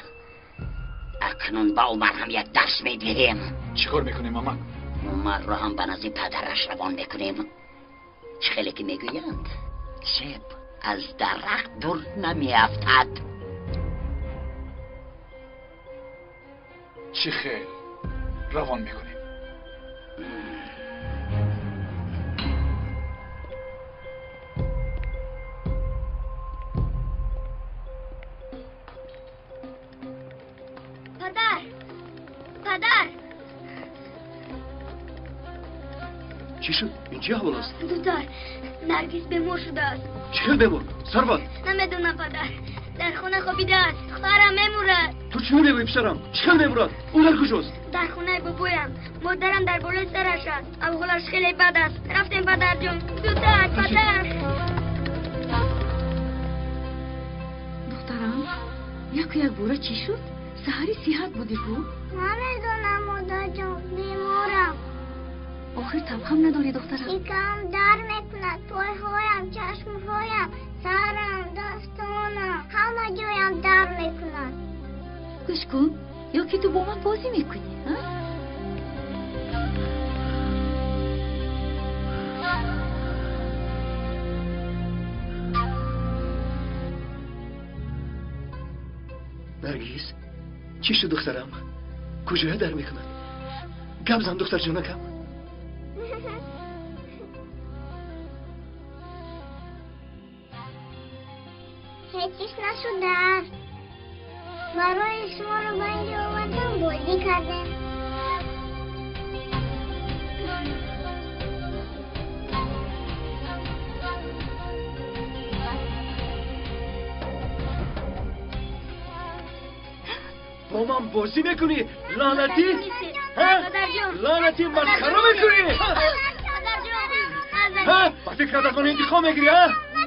S16: Акнун ба Умар ҳам як дарс медиҳем.
S3: Чӣ кор мекунем, амак?
S16: Умарро ҳам ба назди падараш равон мекунем. Чӣ хеле ки мегӯянд, себ аз дарахт дур намеафтад.
S3: Чӣ хел равон мекунем?
S13: Падар, падар.
S11: Чӣ шуд? Ин чӣ аҳвол аст?
S13: Духтар, Наргиз бемор шудааст.
S11: Чӣ хел бемор? Сарват?
S13: Намедонам, падар. Дар хона хобидааст. Хоҳарам мемурад.
S11: Ту чӣ мегӯӣ, писарам? Чӣ хел мемурад? Ӯ дар куҷост?
S13: Дар хонаи бобоям. Модарам дар болои сараш аст. Аҳволаш хеле бад аст. Рафтем, падарҷон. Зудтар, падар.
S10: Духтарам, яку якбора чӣ шуд? Саҳари сиҳат будӣ ку?
S13: Намедонам, модарҷон, беморам.
S10: Охир таб ҳам надорӣ, духтарам.
S13: Шикам дард мекунад, пойҳоям, чашмҳоям, сарам, дастонам, ҳама ҷоям дард мекунад.
S10: Гӯш кун, ё ки ту бо ман бозӣ мекунӣ, а?
S11: Наргиз, чӣ шуд, духтарам? Куҷоя дард мекунад? Гап зан, духтарҷонакам.
S13: Ҳеҷ чиз нашудааст. Барои шуморо ба инҷо овардам, бозӣ кардем.
S11: Бо ман бозӣ мекунӣ, лаънатӣ? Лаънатӣ, масхара мекунӣ? Ба фикрат аз ман интиқом мегирӣ, а?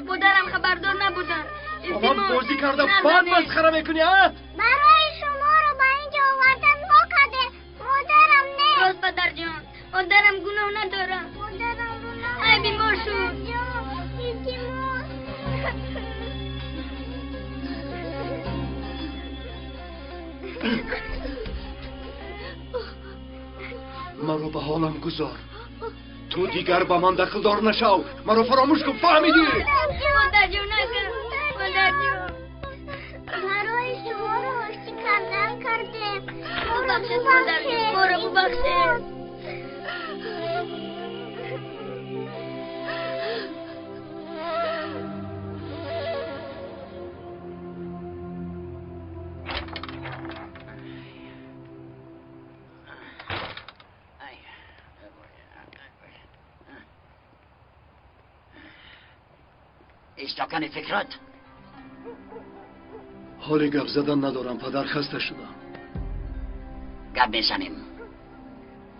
S13: Модарам хабардор набуданд.
S11: Бо ман бозӣ карда баъд масхара мекунӣ, а?
S13: Барои шуморо ба инҷо овардан мо кардем, модарам не. Рост, падарҷон, модарам гуноҳ надорад. Модарам гуноҳ. Ай, бемор шуд. Илтимос.
S11: Маро ба ҳолам гузор. Ту дигар ба ман дахлдор нашав. Маро фаромӯш кун, фаҳмидӣ?
S13: Модарҷон, накун. Модарҷон. Барои шуморо оштӣ кардан кардем. Бубахшед, модарҷон, моро бубахшед.
S16: Истокани фикрат?
S11: Ҳоли гап задан надорам, падар, хаста шудам.
S16: Гап мезанем.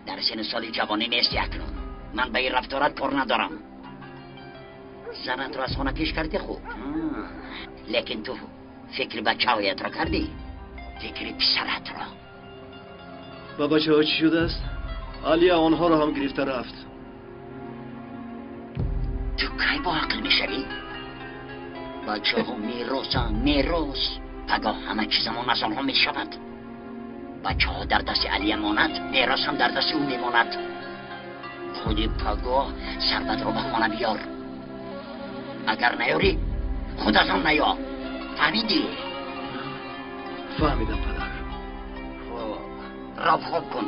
S16: Дар синну соли ҷавонӣ нести акнун. Ман ба ин рафторат кор надорам. Занатро аз хона пеш кардӣ хуб. Лекин ту фикри бачаҳоятро кардӣ? Фикри писаратро.
S11: Ба бачаҳо чӣ шудааст? Алия онҳоро ҳам гирифта рафт.
S16: Ту кай бо ақл мешавӣ? Бачаҳо меросанд, мерос. Пагоҳ ҳама чизамон аз онҳо мешавад. Бачаҳо дар дасти Алия монад, мерос ҳам дар дасти ӯ мемонад. Худи пагоҳ сарбатро ба хона биёр. Агар наёрӣ, худатон наё. Фаҳмидӣ?
S11: Фаҳмидам, падар.
S16: Хуб, рав хоб кун.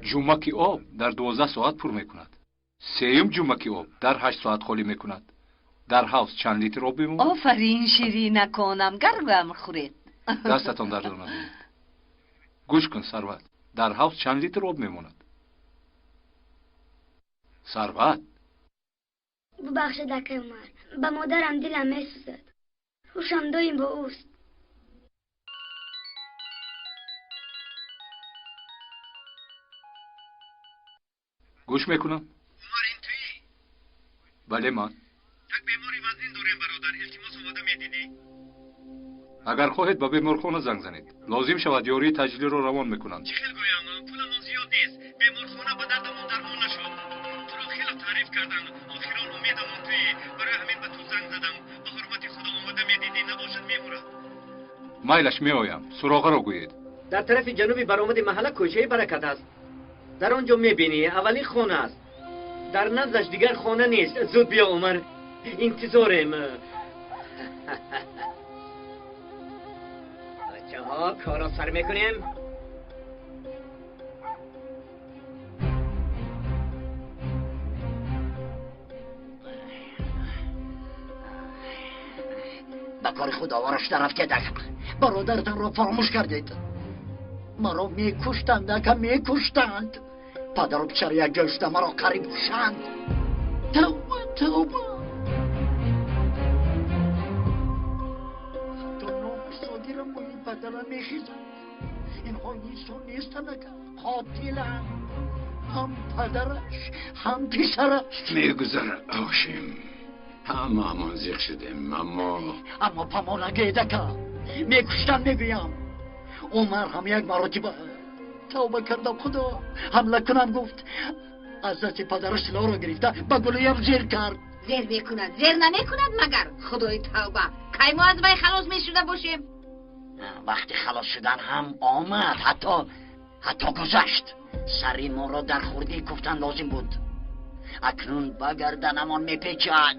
S9: Ҷумаки об дар 12 соат пур мекунад. Сеюм ҷумаки об дар 8 соат холӣ мекунад. Дар ҳавз чанд литр об бимонад?
S19: Офарин, ширинаконам, гармам хӯред.
S9: Дастатон дард накунад. Гӯш кун, Сарват, дар ҳавз чанд литр об мемонад? Сарват!
S13: Бубахшед, акай Умар, ба модарам дилам месӯзад. Ҳушам доим бо ӯст.
S9: Гӯш мекунам.
S15: Умар, ин туӣ?
S9: Бале, ман.
S15: Як бемори вазнин дорем, бародар, илтимос омода медидӣ?
S9: Агар хоҳед ба беморхона занг занед. Лозим шавад ёрии таҷлиро равон мекунанд.
S15: Чӣ хел гӯям, пуламон зиёд нест. Беморхона ба дардамон дармон нашуд. Туро хеле таъриф карданд. Охирон умедамон туӣ. Барои ҳамин ба ту занг задам. Ба ҳурмати Худо омода медидӣ, набошад мемурад.
S9: Майлаш, меоям. Суроғаро гӯед.
S15: Дар тарафи ҷануби баромади маҳалла кӯчаи Баракат аст. Дар он ҷо мебинӣ, аввалин хона аст. Дар наздаш дигар хона нест. Зуд биё, Умар, интизорем. Бачаҳо, корро сар мекунем.
S16: Ба кори худ овора шуда рафтед, ака. Бародаратонро фаромӯш кардед. Маро мекуштанд, ака, мекуштанд. Падару писар якҷой шуда маро қариб кушанд. Тавба, тавба. Ҳатто номи содирам бо ин падарам мехезад. Инҳо инсон нестанд, ака, қотиланд. Ҳам падараш, ҳам писараш.
S7: Мегузарад, Ҳошим. Ҳамаамон зиқ шудем, аммо
S16: аммо па мо нагӯед, ака. Мекуштанд, мегӯям. Умар ҳам як маротиба тавба кардам, Худо ҳамла кунам гуфт. Аз дасти падараш силоҳро гирифта ба гулӯям зер кард.
S8: Зер мекунад, зер намекунад магар? Худои тавба, кай мо аз вай халос мешуда бошем?
S16: Вақти халос шудан ҳам омад, ҳатто гузашт. Сари моро дар хурдӣ куфтан лозим буд. Акнун ба гарданамон мепечад.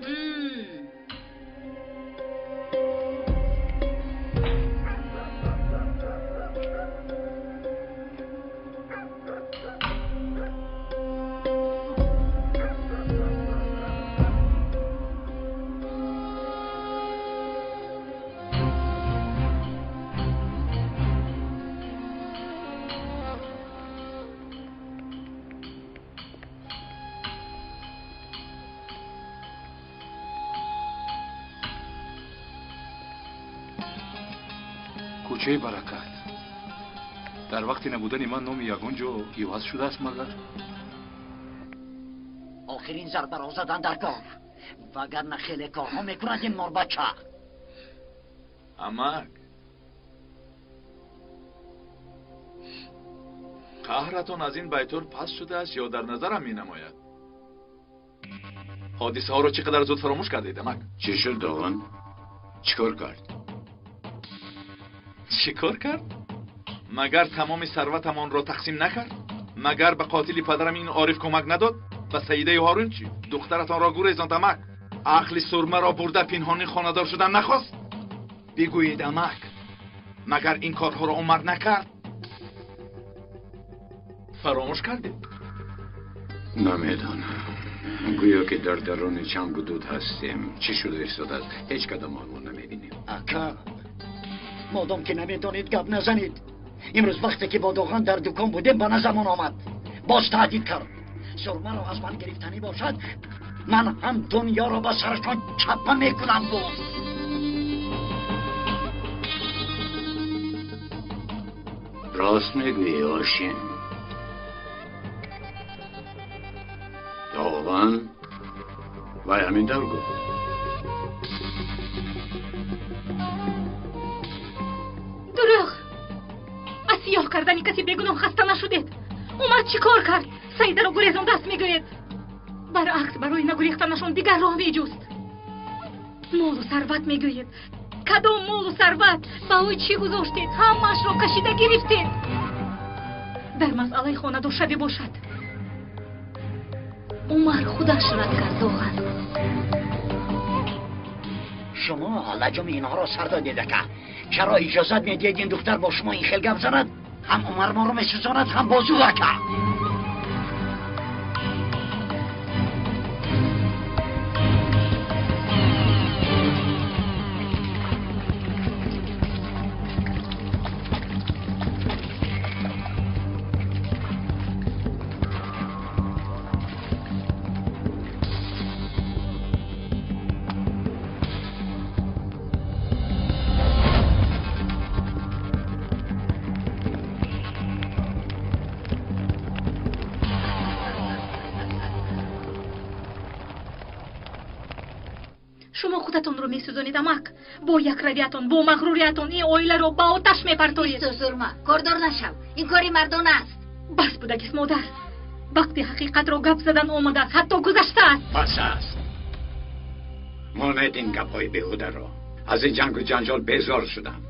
S9: Кӯчаи Баракат. Дар вақти набудани ман номи ягон ҷо иваз шудааст магар?
S16: Охирин зарбаро задан дар кор, вагарна хеле корҳо мекунад ин морбача.
S6: Амак, қаҳратон аз ин байтор паст шудааст ё дар назарам менамояд? Ҳодисаҳоро чӣ қадар зуд фаромӯш кардед, амак?
S7: Чӣ шуд, Дог'он? Чӣ кор кард?
S6: Чӣ кор кард? Магар тамоми сарватамонро тақсим накард? Магар ба қотили падарам ин Ориф кӯмак надод? Ба Саидаи Ҳорун чӣ? Духтаратонро гурезонд, амак. Ақли сурмаро бурда пинҳонӣ хонадор шудан нахост? Бигӯед, амак, магар ин корҳоро Умар накард? Фаромӯш кардед?
S7: Намедонам. Гӯё ки дар даруни чангу дуд ҳастем. Чӣ шуда истодааст? Ҳеҷ кадомонмо намебинем.
S16: Ака, модом ки намедонед гап назанед. Имрӯз вақте ки бо Доған дар дукон будем, ба назармон омад, боз таҳдид кард: сурмаро аз ман гирифтанӣ бошад, ман ҳам дунёро ба сарашон чаппа мекунам, гуфт.
S7: Рост мегӯӣ, Ошин. Доған вай ҳамин тавр гуфт.
S5: Дурӯғ! Аз сиёҳ кардани каси бегуноҳ хаста нашудед. Умар чӣ кор кард? Саидаро гурезондааст, мегӯед. Баръакс, барои нагурехтанашон дигар роҳ меҷуст. Молу сарват мегӯед. Кадом молу сарват? Ба ӯ чӣ гузоштед? Ҳамаашро кашида гирифтед. Дар масъалаи хонадоршавӣ бошад, Умар худаш рад кард, Доған.
S16: Шумо лаҷоми инҳоро сар додед, ака. Чаро иҷозат медиҳед ин духтар бо шумо ин хел гап занад? Ҳам Умар моро месӯзонад, ҳам бозу, ака.
S5: Шумо худатонро месӯзонед, амак. Бо якравиятон, бо мағруриятон ин оиларо ба оташ мепартоед.
S8: Сурма, кордор нашав, ин кори мардон аст.
S5: Бас будагист, модар. Вақти ҳақиқатро гап задан омадааст, ҳатто гузаштааст.
S7: Бас аст. Монед ин гапҳои беҳударо. Аз ин ҷангу ҷанҷол безор шудам.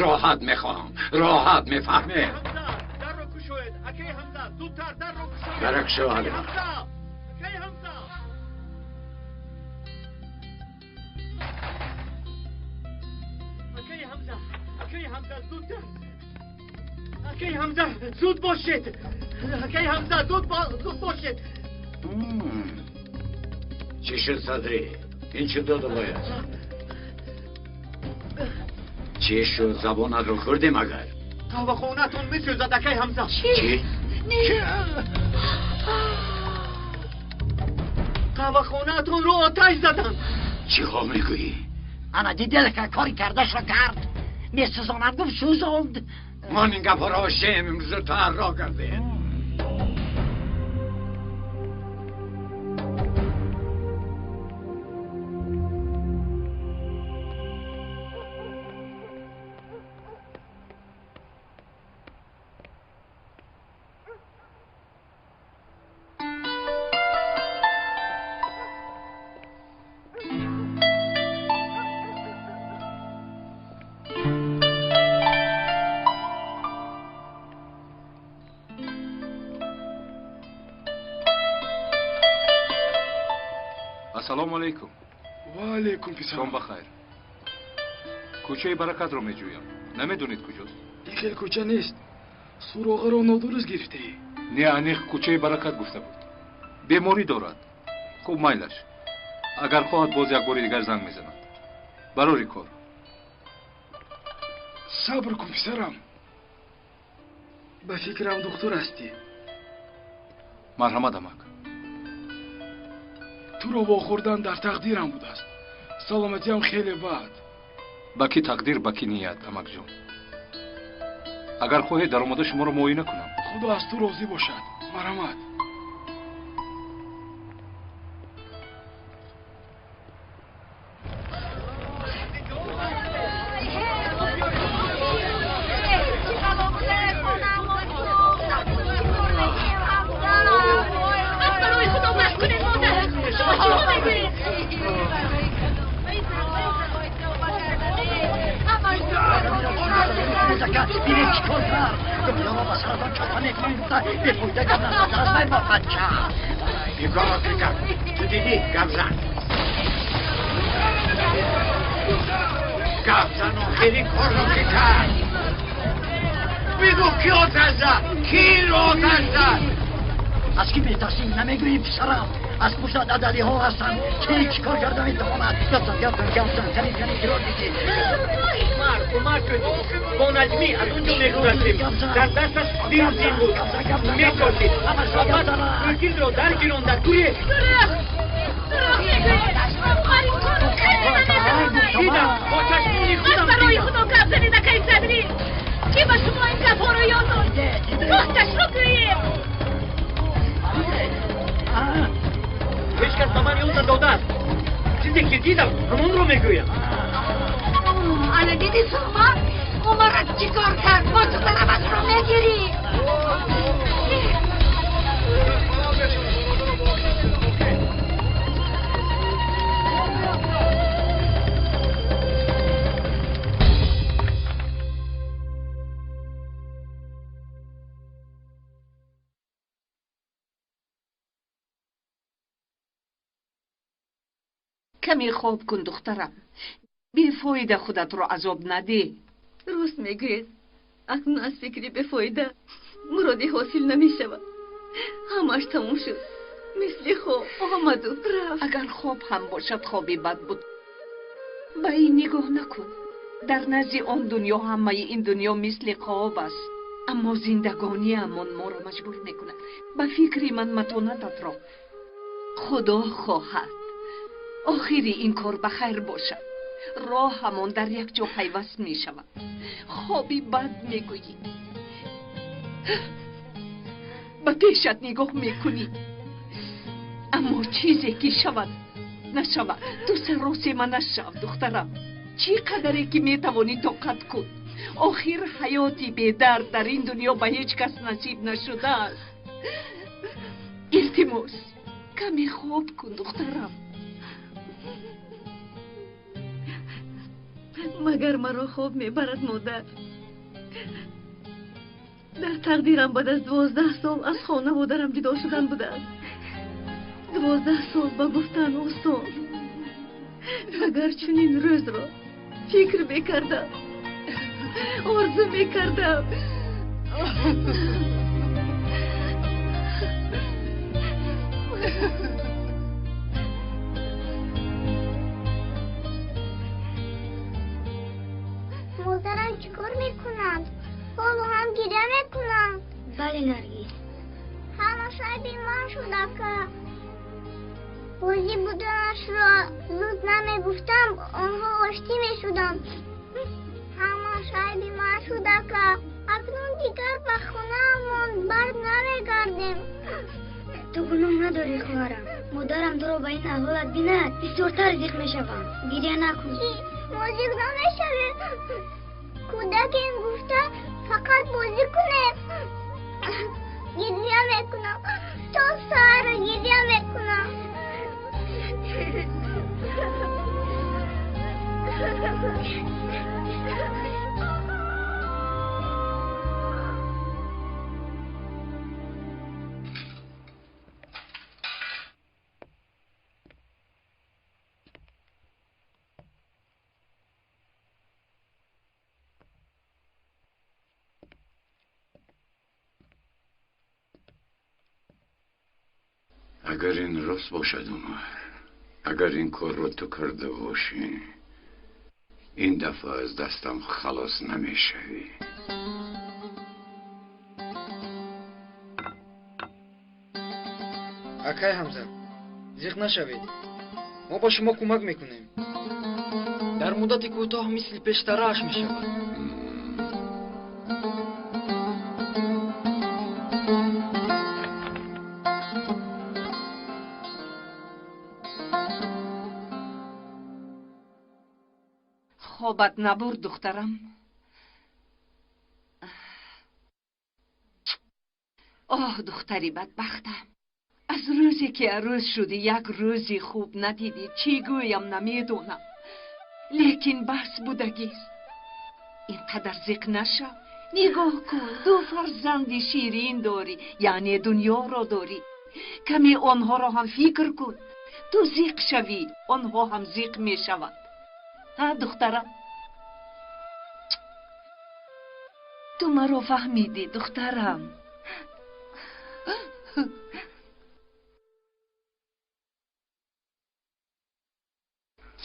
S7: Роҳат мехоҳам, роҳат, мефаҳмед? Дарак шо, Ҳалима.
S2: Акай Ҳамза, зуд бошед! Акай Ҳамза, зуд бошед!
S7: Чӣ шуд, Садрӣ? Ин чӣ доду вой аст? Чӣ шуд, забонатро хӯрдем агар?
S2: Қаҳвахонаатон месӯзад, акай Ҳамза.
S7: Чӣ?
S2: Қаҳвахонаатонро оташ заданд.
S7: Чӣ ҳо мегӯӣ?
S16: Ана дидед, ака, кори кардашро кард. Месӯзонад, гуфт, сӯзонд.
S7: Ман ин гапҳоро ошем имрӯз таҳарро кардем.
S9: Ассалому алайкум.
S6: Ва алайкум, писарам.
S9: Шом бахайр. Кӯчаи Баракатро меҷӯям. Намедонед куҷост?
S6: Ин хел кӯча нест. Суроғаро нодуруст гирифтаӣ.
S9: Не, аниқ кӯчаи Баракат гуфта буд. Беморӣ дорад. Хуб, майлаш. Агар хоҳад, боз як бори дигар занг мезанад. Барори кор.
S6: Сабр кун, писарам. Ба фикрам, духтур ҳастӣ.
S9: Марҳамат, амак.
S6: Туро вохӯрдан дар тақдирам будааст. Саломатиам хеле бад.
S9: Ба ки тақдир, ба ки ният, амакҷон. Агар хоҳед, даромада шуморо муоина кунам.
S6: Худо аз ту розӣ бошад. Марҳамат.
S16: Бинед, чӣ кор кард. Дунёро ба саратон чапа мекунам гуфта, бефоида гап назадааст вай ба бача.
S7: Ин корро ки кард? Ту дидӣ? Гап зан. Гап зан, охири корро ки кард? Бигӯ, ки оташ зад? Ки инро оташ зад?
S16: Аз кӣ метарсӣ, намегӯӣ, писарам? Аз пуштат адалиҳо ҳастанд. Ки чӣ кор карда метавонад? Гаптан, гаптан, гаптан, кани, кани, киро дидӣ?
S15: Умар, Умар бо Наҷмӣ аз он ҷо мегузаштем. Дар дасташ бензин буд. Мечошид. Ва баъд бензинро даргиронда гурехт.
S5: Дурӯғ! Дурӯғ мегӯед! Умар ин корро карда наметавонад!
S15: Дидам, бо чашмони худам
S5: Аз барои
S15: дидам.
S5: Худо гап занед, акаи Садрӣ! Ки ба шумо ин гапҳоро ёд дод? Росташро гӯед!
S15: Ҳеҷ кас ба ман ёд надодааст. Чизе ки дидам, ҳамонро мегӯям.
S4: Ана дидӣ, Сурма, Умарат чӣ кор кард? Бо ту тарафашро мегирӣ.
S19: Каме хоб кун, духтарам. Бефоида худатро азоб надеҳ.
S10: Рост мегӯед. Акнун аз фикри бефоида муроде ҳосил намешавад. Ҳамааш тамом шуд. Мисли хоб омаду рафт.
S19: Агар хоб ҳам бошад, хоби бад буд. Ба ин нигоҳ накун. Дар назди он дунё ҳамаи ин дунё мисли хоб аст. Аммо зиндагониамон моро маҷбур мекунад. Ба фикри ман матонататро Худо хоҳад. Охири ин кор ба хайр бошад. Роҳамон дар як ҷо пайваст мешавад. Хоби бад мегӯӣ. Ба пешат нигоҳ мекунӣ. Аммо чизе ки шавад, нашавад. Ту саросема нашав, духтарам. Чӣ қадаре ки метавонӣ тоқат кун. Охир ҳаёти бедард дар ин дунё ба ҳеҷ кас насиб нашудааст. Илтимос, каме хоб кун, духтарам.
S10: Магар маро хоб мебарад, модар? Дар тақдирам баъд аз 12 сол аз хона модарам ҷудо шудан будааст. 12 сол ба гуфтан осон. Агар чунин рӯзро фикр мекардам, орзу мекардам.
S13: Модарам чӣ кор мекунад? Ҳоло ҳам гиря мекунад?
S17: Бале, Наргиз.
S13: Ҳамаш айби ман шуд, ака. Бозӣ буданашро зуд намегуфтам, онҳо оштӣ мешуданд. Ҳамаш айби ман шуд, ака. Акнун дигар ба хонаамон бар намегардем.
S17: Ту гуноҳ надорӣ, хоҳарам. Модарам туро ба ин аҳволат бинад, бисёртар зиқ мешавам. Гиря накун.
S13: Чӣ? Мо зиқ намешавем. Кӯдакем гуфта фақат бозӣ кунем. Гиря мекунам. То саҳар гиря мекунам.
S7: Агар ин рост бошад, Умар, агар ин корро ту карда бошӣ, ин дафъа аз дастам халос намешавӣ.
S20: Акай Ҳамза, зиқ нашавед. Мо ба шумо кӯмак мекунем. Дар муддати кӯтоҳ мисли пештарааш мешавад.
S19: Хобат набурд, духтарам? Оҳ, духтари бадбахтам. Аз рӯзе ки арӯз шудӣ як рӯзи хуб надидӣ. Чӣ гӯям намедонам. Лекин бас будагист. Ин қадар зиқ нашав. Нигоҳ кун, ду фарзанди ширин дорӣ, яъне дунёро дорӣ. Каме онҳоро ҳам фикр кун. Ту зиқ шавӣ, онҳо ҳам зиқ мешаванд. Ҳа, духтарам? Ту маро фаҳмидӣ, духтарам?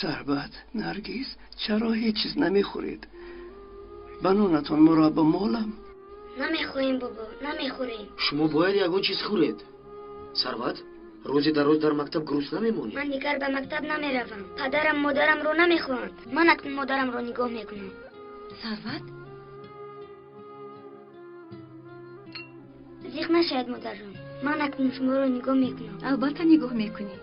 S11: Сарват, Наргиз, чаро ҳеҷ чиз намехӯред? Ба нонатон мураббо молам.
S13: Намехоҳем, бобо, намехӯрем.
S21: Шумо бояд ягон чиз хӯред. Сарват, рӯзи дароз дар мактаб грустна мемонӣ.
S13: Ман дигар ба мактаб намеравам. Падарам модарамро намехоҳанд. Ман акнун модарамро нигоҳ мекунам.
S10: Сарват?
S13: Зиқ нашавед, модарҷон. Ман акнун шуморо нигоҳ мекунам.
S10: Албатта нигоҳ мекунӣ.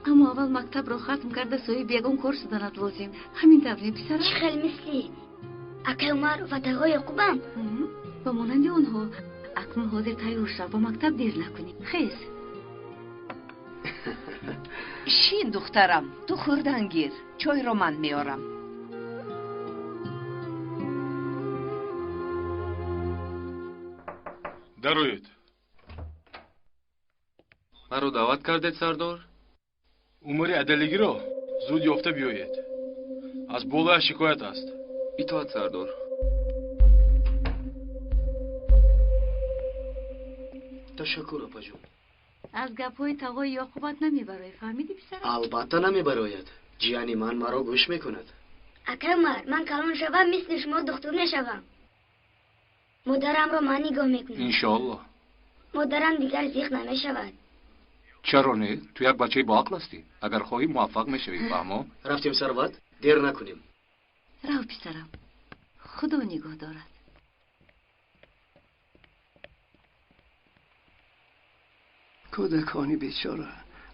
S10: Аммо аввал мактабро хатм карда соҳиби ягон кор шуданат лозим. Ҳамин тавр не, писарам?
S13: Чӣ хел мисли акай Умар ва тағои Яқубам?
S10: Ба монанди онҳо. Акнун ҳозир тайёр шав, ба мактаб дер накунӣ. Хез.
S19: Шин, духтарам, ту хӯрдан гир. Чойро ман меорам.
S22: Дароед.
S23: Маро даъват кардед, сардор?
S22: Умари Адалигиро зуд ёфта биёед. Аз болояш шикоят аст.
S23: Итоат, сардор.
S21: Ташаккур, апаҷон.
S10: Аз гапҳои тағои Ёқубат намебарояд, фаҳмидӣ, писарам?
S21: Албатта намебарояд. Ҷияни ман маро гӯш мекунад.
S13: Акай Умар, ман калон шавам, мисли шумо духтур мешавам. Модарамро ман нигоҳ мекунам.
S9: Иншоаллоҳ.
S13: Модарам дигар зиқ намешавад.
S9: Чаро не? Ту як бачаи боақл ҳастӣ. Агар хоҳӣ муваффақ мешавӣ, фаҳмо?
S21: Рафтем, Сарват, дер накунем.
S10: Рав, писарам. Худо нигоҳ дорад.
S11: Кӯдакони бечора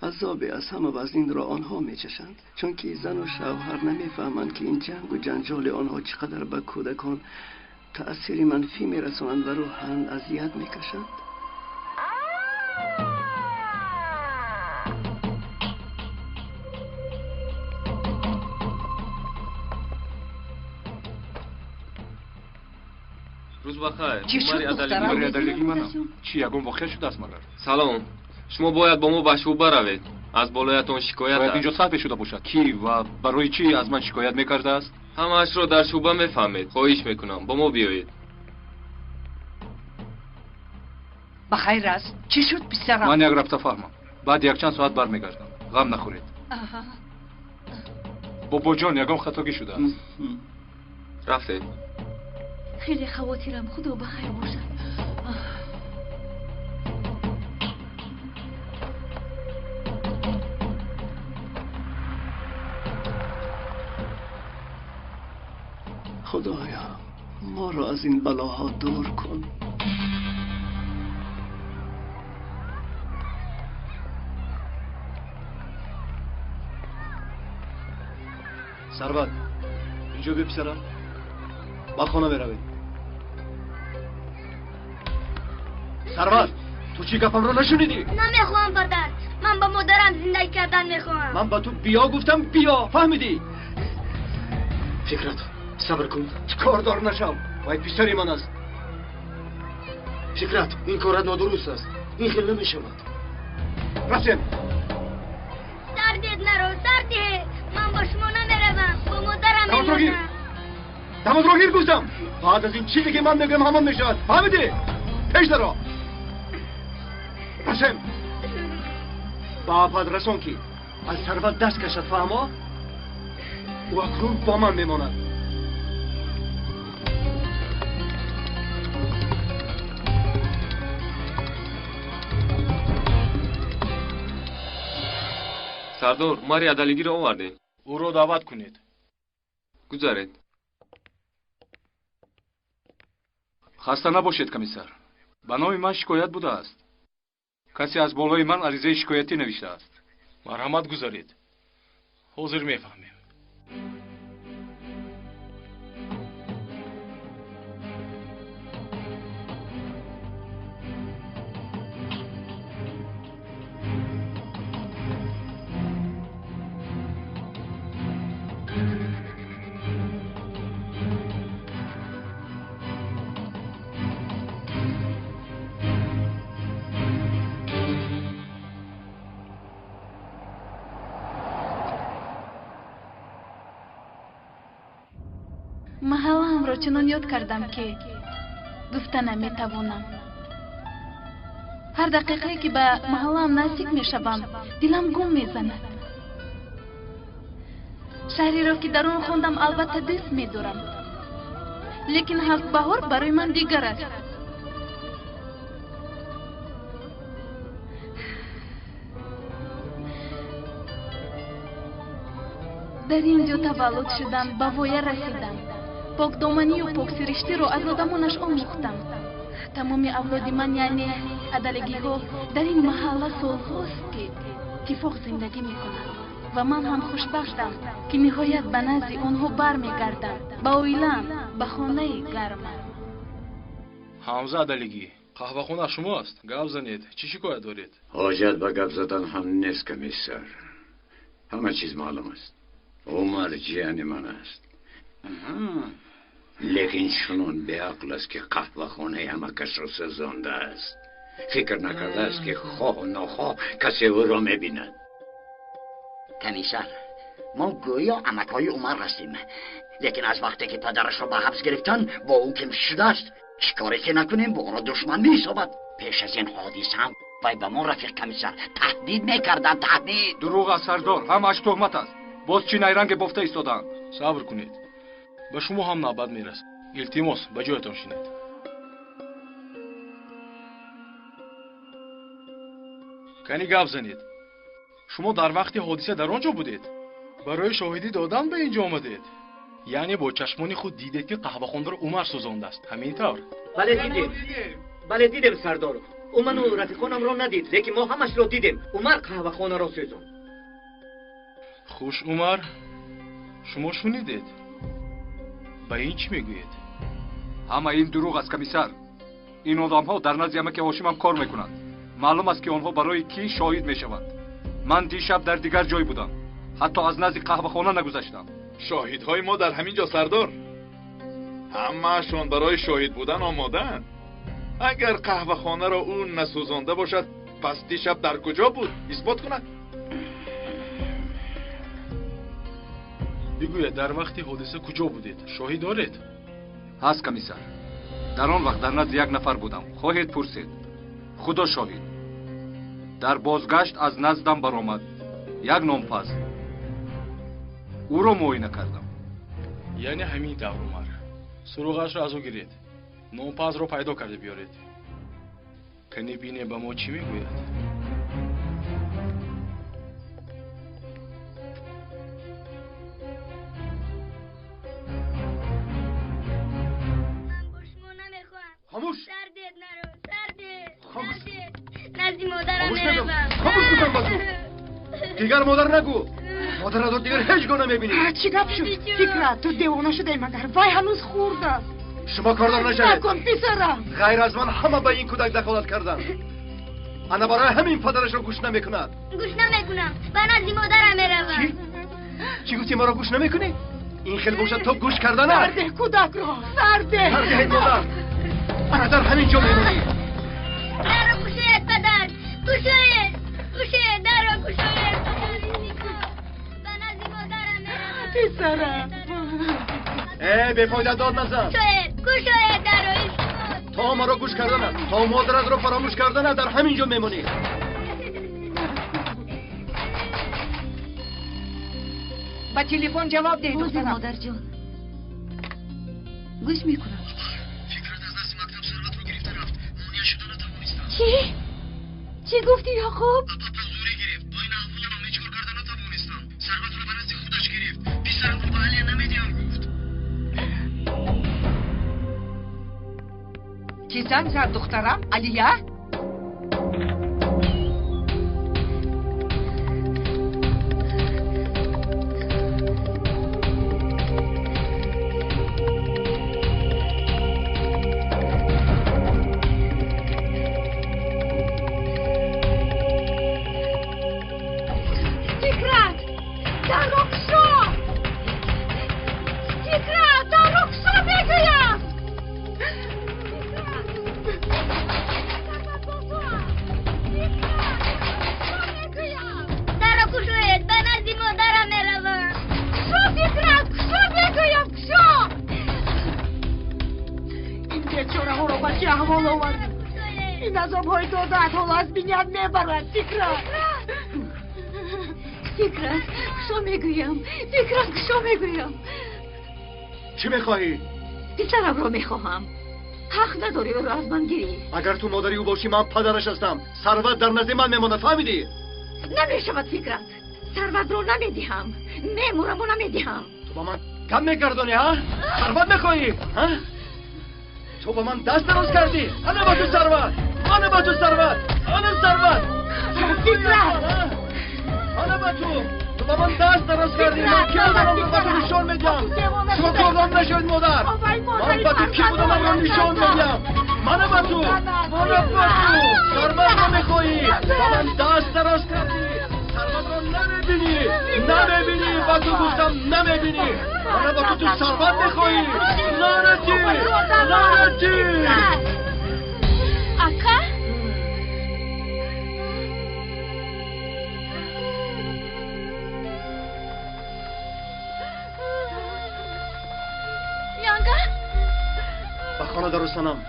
S11: азобе аз ҳама вазнинро онҳо мечашанд, чунки зану шавҳар намефаҳманд, ки ин ҷангу ҷанҷоли онҳо чӣ қадар ба кӯдакон таъсири манфӣ мерасонанд ва рӯҳан азият мекашанд.
S23: Рӯз бахайр.
S19: Чӣ шуд, духтарам?
S9: Умари Адалиги манам. Чӣ, ягон воқеа шудааст магар?
S23: Салом. Шумо бояд бо мо ба шӯъба равед. Аз болоятон шикоят
S9: Бояд
S23: аст.
S9: инҷо саҳве шуда бошад. Кӣ ва барои чӣ аз ман шикоят мекардааст?
S23: Ҳамаашро дар шӯъба мефаҳмед. Хоҳиш мекунам, бо мо биёед.
S19: Ба хайр аст. Чӣ шуд, писарам?
S9: Ман як рафта фаҳмам. Баъд якчанд соат бармегардам. Ғам нахӯред.
S19: Аҳа.
S9: Бобоҷон, ягон хатогӣ шудааст.
S23: Рафтем.
S10: Хеле хавотирам, худо ба хайр бошад.
S11: Худоё, моро аз ин балоҳо дур кун.
S2: Сарват, инҷо биё, писарам. Ба хона меравем. Сарват, ту чӣ гапамро нашунидӣ?
S13: Намехоҳам, падар. Ман ба модарам зиндагӣ кардан мехоҳам.
S2: Ман ба ту биё гуфтам, биё, фаҳмидӣ?
S21: Фикрат, сабр кун.
S2: Чӣ кордор нашав, вай писари ман аст.
S21: Фикрат, ин корат нодуруст аст. Ин хел намешавад.
S2: Рафтем.
S13: Сар диҳед маро, сар диҳед. Ман бо шумо намеравам, бо модарам
S2: Дамодро гир.
S13: мемонам.
S2: Дамодро гир гуфтам. Баъд аз ин чизе ки ман мегӯям ҳамон мешавад. Фаҳмидӣ? Пеш даро. Расем. Ба апад расон, ки аз Сарват даст кашад, фаҳмо? Ӯ акнун бо ман мемонад.
S23: Сардор, Умари Адалигиро овардем.
S22: Ӯро даъват кунед.
S23: Гузаред.
S9: Хаста набошед, комиссар. Ба номи ман шикоят будааст. Касе аз болои ман аризаи шикоятӣ навиштааст.
S22: Марҳамат, гузаред. Ҳозир мефаҳмем.
S5: Маҳаллаамро чунон ёд кардам, ки гуфта наметавонам. Ҳар дақиқае ки ба маҳаллаам наздик мешавам, дилам гум мезанад. Шаҳреро ки дар он хондам, албатта дӯст медорам. Лекин Ҳафтбаҳор барои ман дигар аст. Дар ин ҷо таваллуд шудам, ба воя расидам. Покдоманию поксириштиро аз одамонаш омӯхтам. Тамоми авлоди ман, яъне адалагиҳо, дар ин маҳалла солҳост, ки иттифоқ зиндагӣ мекунанд. Ва ман ҳам хушбахтам, ки ниҳоят ба назди онҳо бармегардам, ба оилаам, ба хонаи гармам.
S22: Ҳамза Адалагӣ, қаҳвахона шумо аст. Гап занед, чӣ шикоят доред?
S7: Ҳоҷат ба гап задан ҳам нест, комиссар. Ҳама чиз маълум аст. Умар ҷияни ман аст. Лекин чунон беақл аст, ки қаҳвахонаи ҳамакасро сӯзондааст. Фикр накардааст, ки хоҳу нохоҳ касе ӯро мебинад.
S16: Комиссар, мо гӯё амакҳои Умар ҳастем. Лекин аз вақте ки падарашро ба ҳабс гирифтанд, бо ӯ ким шудааст. Чӣ коре ки накунем, бо ӯро душман меҳисобад. Пеш аз ин ҳодиса ҳам вай ба мо, рафиқ комиссар, таҳдид мекарданд, таҳдид.
S9: Дурӯғ аст, сардор, ҳамааш туҳмат аст. Боз чӣ найранге бофта истодаанд?
S22: Сабр кунед, ба шумо ҳам навбат мерасад. Илтимос, ба ҷоятон шинед. Кани гап занед. Шумо дар вақти ҳодиса дар он ҷо будед? Барои шоҳидӣ додан ба ин ҷо омадед? Яъне бо чашмони худ дидед, ки қаҳвахонаро Умар сӯзондааст, ҳамин тавр?
S15: Бале, дидем. Бале, дидем, сардор. Ӯ ману рафиқонамро надид, лекин мо ҳамашро дидем. Умар қаҳвахонаро сӯзонд.
S22: Хуш, Умар, шумо шунидед? Ба ин чӣ мегӯед?
S9: Ҳама ин дурӯғ аст, комиссар. Ин одамҳо дар назди амаки Ҳошимам кор мекунанд. Маълум аст, ки онҳо барои кӣ шоҳид мешаванд. Ман дишаб дар дигар ҷой будам. Ҳатто аз назди қаҳвахона нагузаштам.
S1: Шоҳидҳои мо дар ҳамин ҷо, сардор. Ҳамаашон барои шоҳид будан омодаанд. Агар қаҳвахонаро ӯ насӯзонда бошад, пас дишаб дар куҷо буд? Исбот кунад.
S22: Бигӯяд, дар вақти ҳодиса куҷо будед? Шоҳид доред?
S9: Ҳаст, комиссар. Дар он вақт дар назди як нафар будам. Хоҳед пурсед. Худо шоҳид. Дар бозгашт аз наздам баромад як нонпаз. Ӯро муоина кардам.
S22: Яъне ҳамин тавр, Умар. Суроғашро аз ӯ гиред. Нонпазро пайдо карда биёред. Кани бине ба мо чӣ мегӯяд?
S2: Хомӯш!
S13: Сардед, наро, сардед!
S2: Хомӯш!
S13: Назди модарам
S2: Хомӯш мегӯям!
S13: меравам.
S2: Хомӯш гуфтам ба ту! Дигар модар нагӯ! Модаратро дигар ҳеҷ гоҳ намебинӣ!
S12: Чӣ гап шуд? Фикрат, ту девона шудаи магар? Вай ҳанӯз хурд аст.
S2: Шумо кордор нашавед!
S12: Накун, писарам!
S2: Ғайр аз ман ҳама ба ин кӯдак дахолат карданд. Ана барои ҳамин падарашро гӯш намекунад.
S13: Гӯш намекунам. Ба назди модарам меравам.
S2: Чӣ? Чӣ гуфтӣ, маро гӯш намекунӣ? Ин хел бошад, то гӯш карданат.
S12: Сардеҳ кӯдакро! Сардеҳ!
S2: Сардеҳ, модар! Ана дар ҳамин ҷо мемонӣ.
S13: Дарро кушоед, падар! Кушоед! Кушоед, дарро кушоед! Ба назди модарам меравам.
S12: Писарам!
S2: Э, бефоида дод назан!
S13: Кушоед! Кушоед дарро, илтимос!
S2: То маро гӯш карданат, то модаратро фаромӯш карданат, дар ҳамин ҷо мемонӣ.
S19: Ба телефон ҷавоб деҳ,
S10: Бозе,
S19: духтарам.
S10: модарҷон. Гӯш мекунам.
S21: Фикрат аз дасти мактаб Сарватро гирифта рафт. Монеа шуда натавонистам.
S10: Чӣ? Чӣ гуфтӣ, Яқуб?
S21: Ба зӯрӣ гирифт. Бо ин аҳвол ман ҳеҷ кор карда натавонистам. Сарватро ба назди худаш гирифт. Писарамро ба Алия намедиҳам гуфт.
S19: Кӣ занг зад, духтарам? Алия?
S4: Фикрат! Дарро кушо! Фикрат, дарро кушо мегӯям!
S13: Дарро кушоед, ба назди модарам меравам.
S4: Кушо, Фикрат, кушо мегӯям, кушо!
S12: Ин бечораҳоро ба чӣ аҳвол овард? Ин азобҳои додаат ҳоло аз биният мебарад, Фикрат!
S10: Фикрат, кушо мегӯям, фикрат кушо мегӯям.
S3: Чӣ мехоҳӣ?
S10: Писарамро мехоҳам. Ҳақ надорӣ ӯро аз ман гирӣ.
S3: Агар ту модари ӯ бошӣ, ман падараш ҳастам. Сарват дар назди ман мемонад, фаҳмидӣ?
S10: Намешавад, Фикрат. Сарватро намедиҳам. Мемураму намедиҳам.
S3: Ту ба ман кам мегардонӣ, ҳа? Сарват мехоҳӣ, ҳа? Ту ба ман даст дароз кардӣ. Ана ба ту сарват, ана ба ту сарват, ана сарват.
S10: Фикрат!
S3: Ана ба ту. Ту ба ман даст дароз кардӣ. Ман ки буданамро ба ту нишон медиҳам. Шумо кордон нашавед, модар. Ман ба ту ки буданамро нишон медиҳам. Мана ба ту, мана ба ту. Сарватро мехоҳӣ. Ба ман даст дароз кардӣ. Сарватро намебинӣ, намебинӣ. Ба ту гуфтам намебинӣ. Мана ба ту, ту сарват мехоҳӣ. Лаънатӣ, лаънатӣ.
S5: Ака? Янга?
S3: Ба хона даро, санам.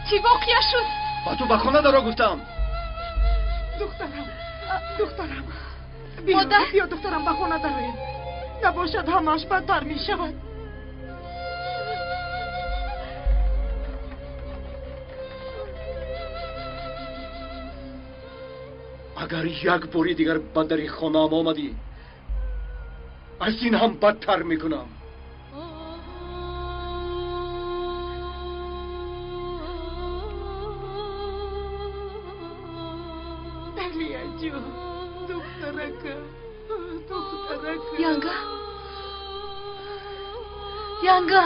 S5: Чӣ воқеа шуд?
S3: Ба ту ба хона даро гуфтам.
S4: Духтарам, духтарам. Биё, биё, духтарам, ба хона дароем. Набошад, ҳамааш бадтар мешавад.
S3: Агар як бори дигар ба дари хонаам омадӣ, аз ин ҳам бадтар мекунам.
S4: Алияҷон, духтаракам, духтаракам.
S10: Янга? Янга!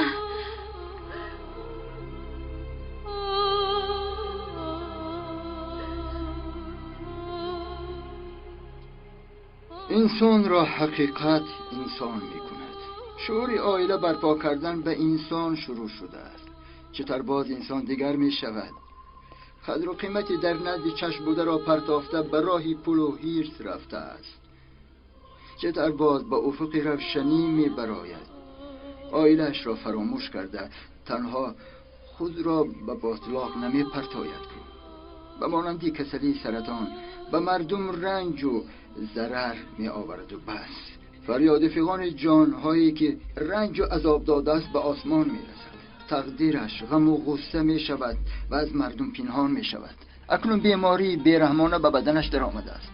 S14: Инсонро ҳақиқат инсон мекунад. Шуури оила барпо кардан ба инсон шурӯъ шудааст. Чӣ тавр боз инсон дигар мешавад? Қадру қимати дар назди чашм бударо партофта ба роҳи пулу ҳирс рафтааст. Чӣ тавр боз ба уфуқи равшанӣ мебарояд? Оилаашро фаромӯш карда танҳо худро ба ботлоқ намепартояд. Ба монанди касалии саратон ба мардум ранҷу зарар меовараду бас. Фарёди фиғони ҷонҳое ки ранҷу азоб додааст ба осмон мерасад. Тақдираш ғаму ғусса мешавад ва аз мардум пинҳон мешавад. Акнун бемории бераҳмона ба баданаш даромадааст.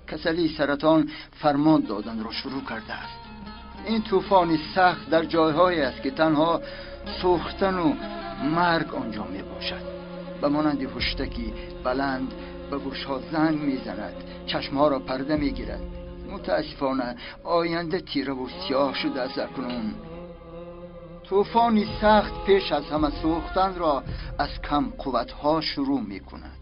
S14: Касалии саратон фармон доданро шурӯъ кардааст. Ин тӯфони сахт дар ҷойҳое аст ки танҳо сӯхтану марг он ҷо мебошад. Ба монанди ҳуштаки баланд ба гӯшҳо занг мезанад, чашмҳоро парда мегирад. Мутаассифона оянда тираву сиёҳ шудааст. Акнун тӯфони сахт пеш аз ҳама сӯхтанро аз камқувватҳо шурӯъ мекунад.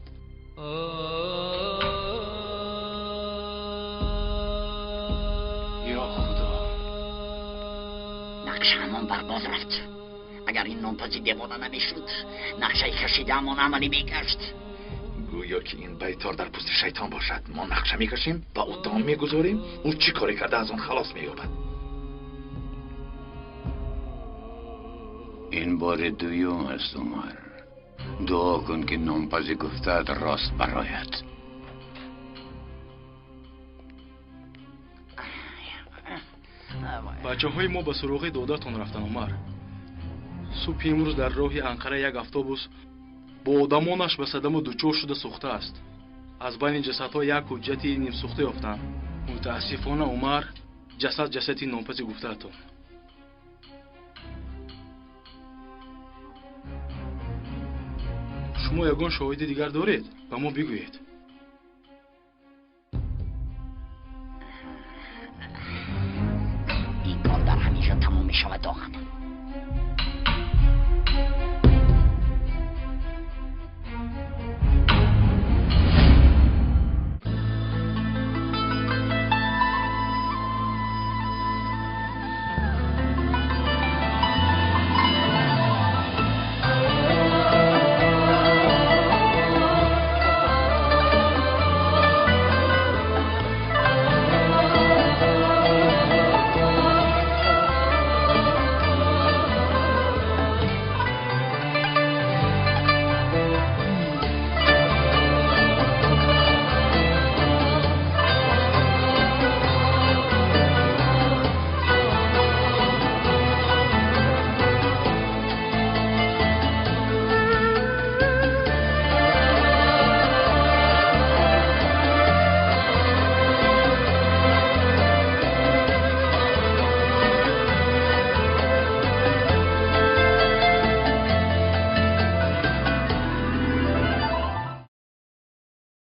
S9: Ё Худо,
S16: нақшаамон барбод рафт. Агар ин нонпази девона намешуд, нақшаи кашидаамон амалӣ мегашт.
S1: Гӯё ки ин байтор дар пӯсти шайтон бошад. Мо нақша мекашем, ба ӯ дом мегузорем, ӯ чӣ коре карда аз он халос меёбад.
S7: Ин бори дуюм аст, Умар. Дуо кун ки нонпази гуфтаат рост барояд.
S22: Бачаҳои мо ба суроғи додатон рафтан, Умар. Субҳи имрӯз дар роҳи Анқара як автобус бо одамонаш ба садаму дучор шуда сӯхтааст. Аз байни ҷасадҳо як ҳуҷҷати нимсӯхта ёфтанд. Мутаассифона, Умар, ҷасад ҷасади нонпази гуфтаатон. Шумо ягон шоҳиди дигар доред? Ба мо бигӯед.
S16: Ин кор дар ҳамин ҷо тамом мешавад, оған.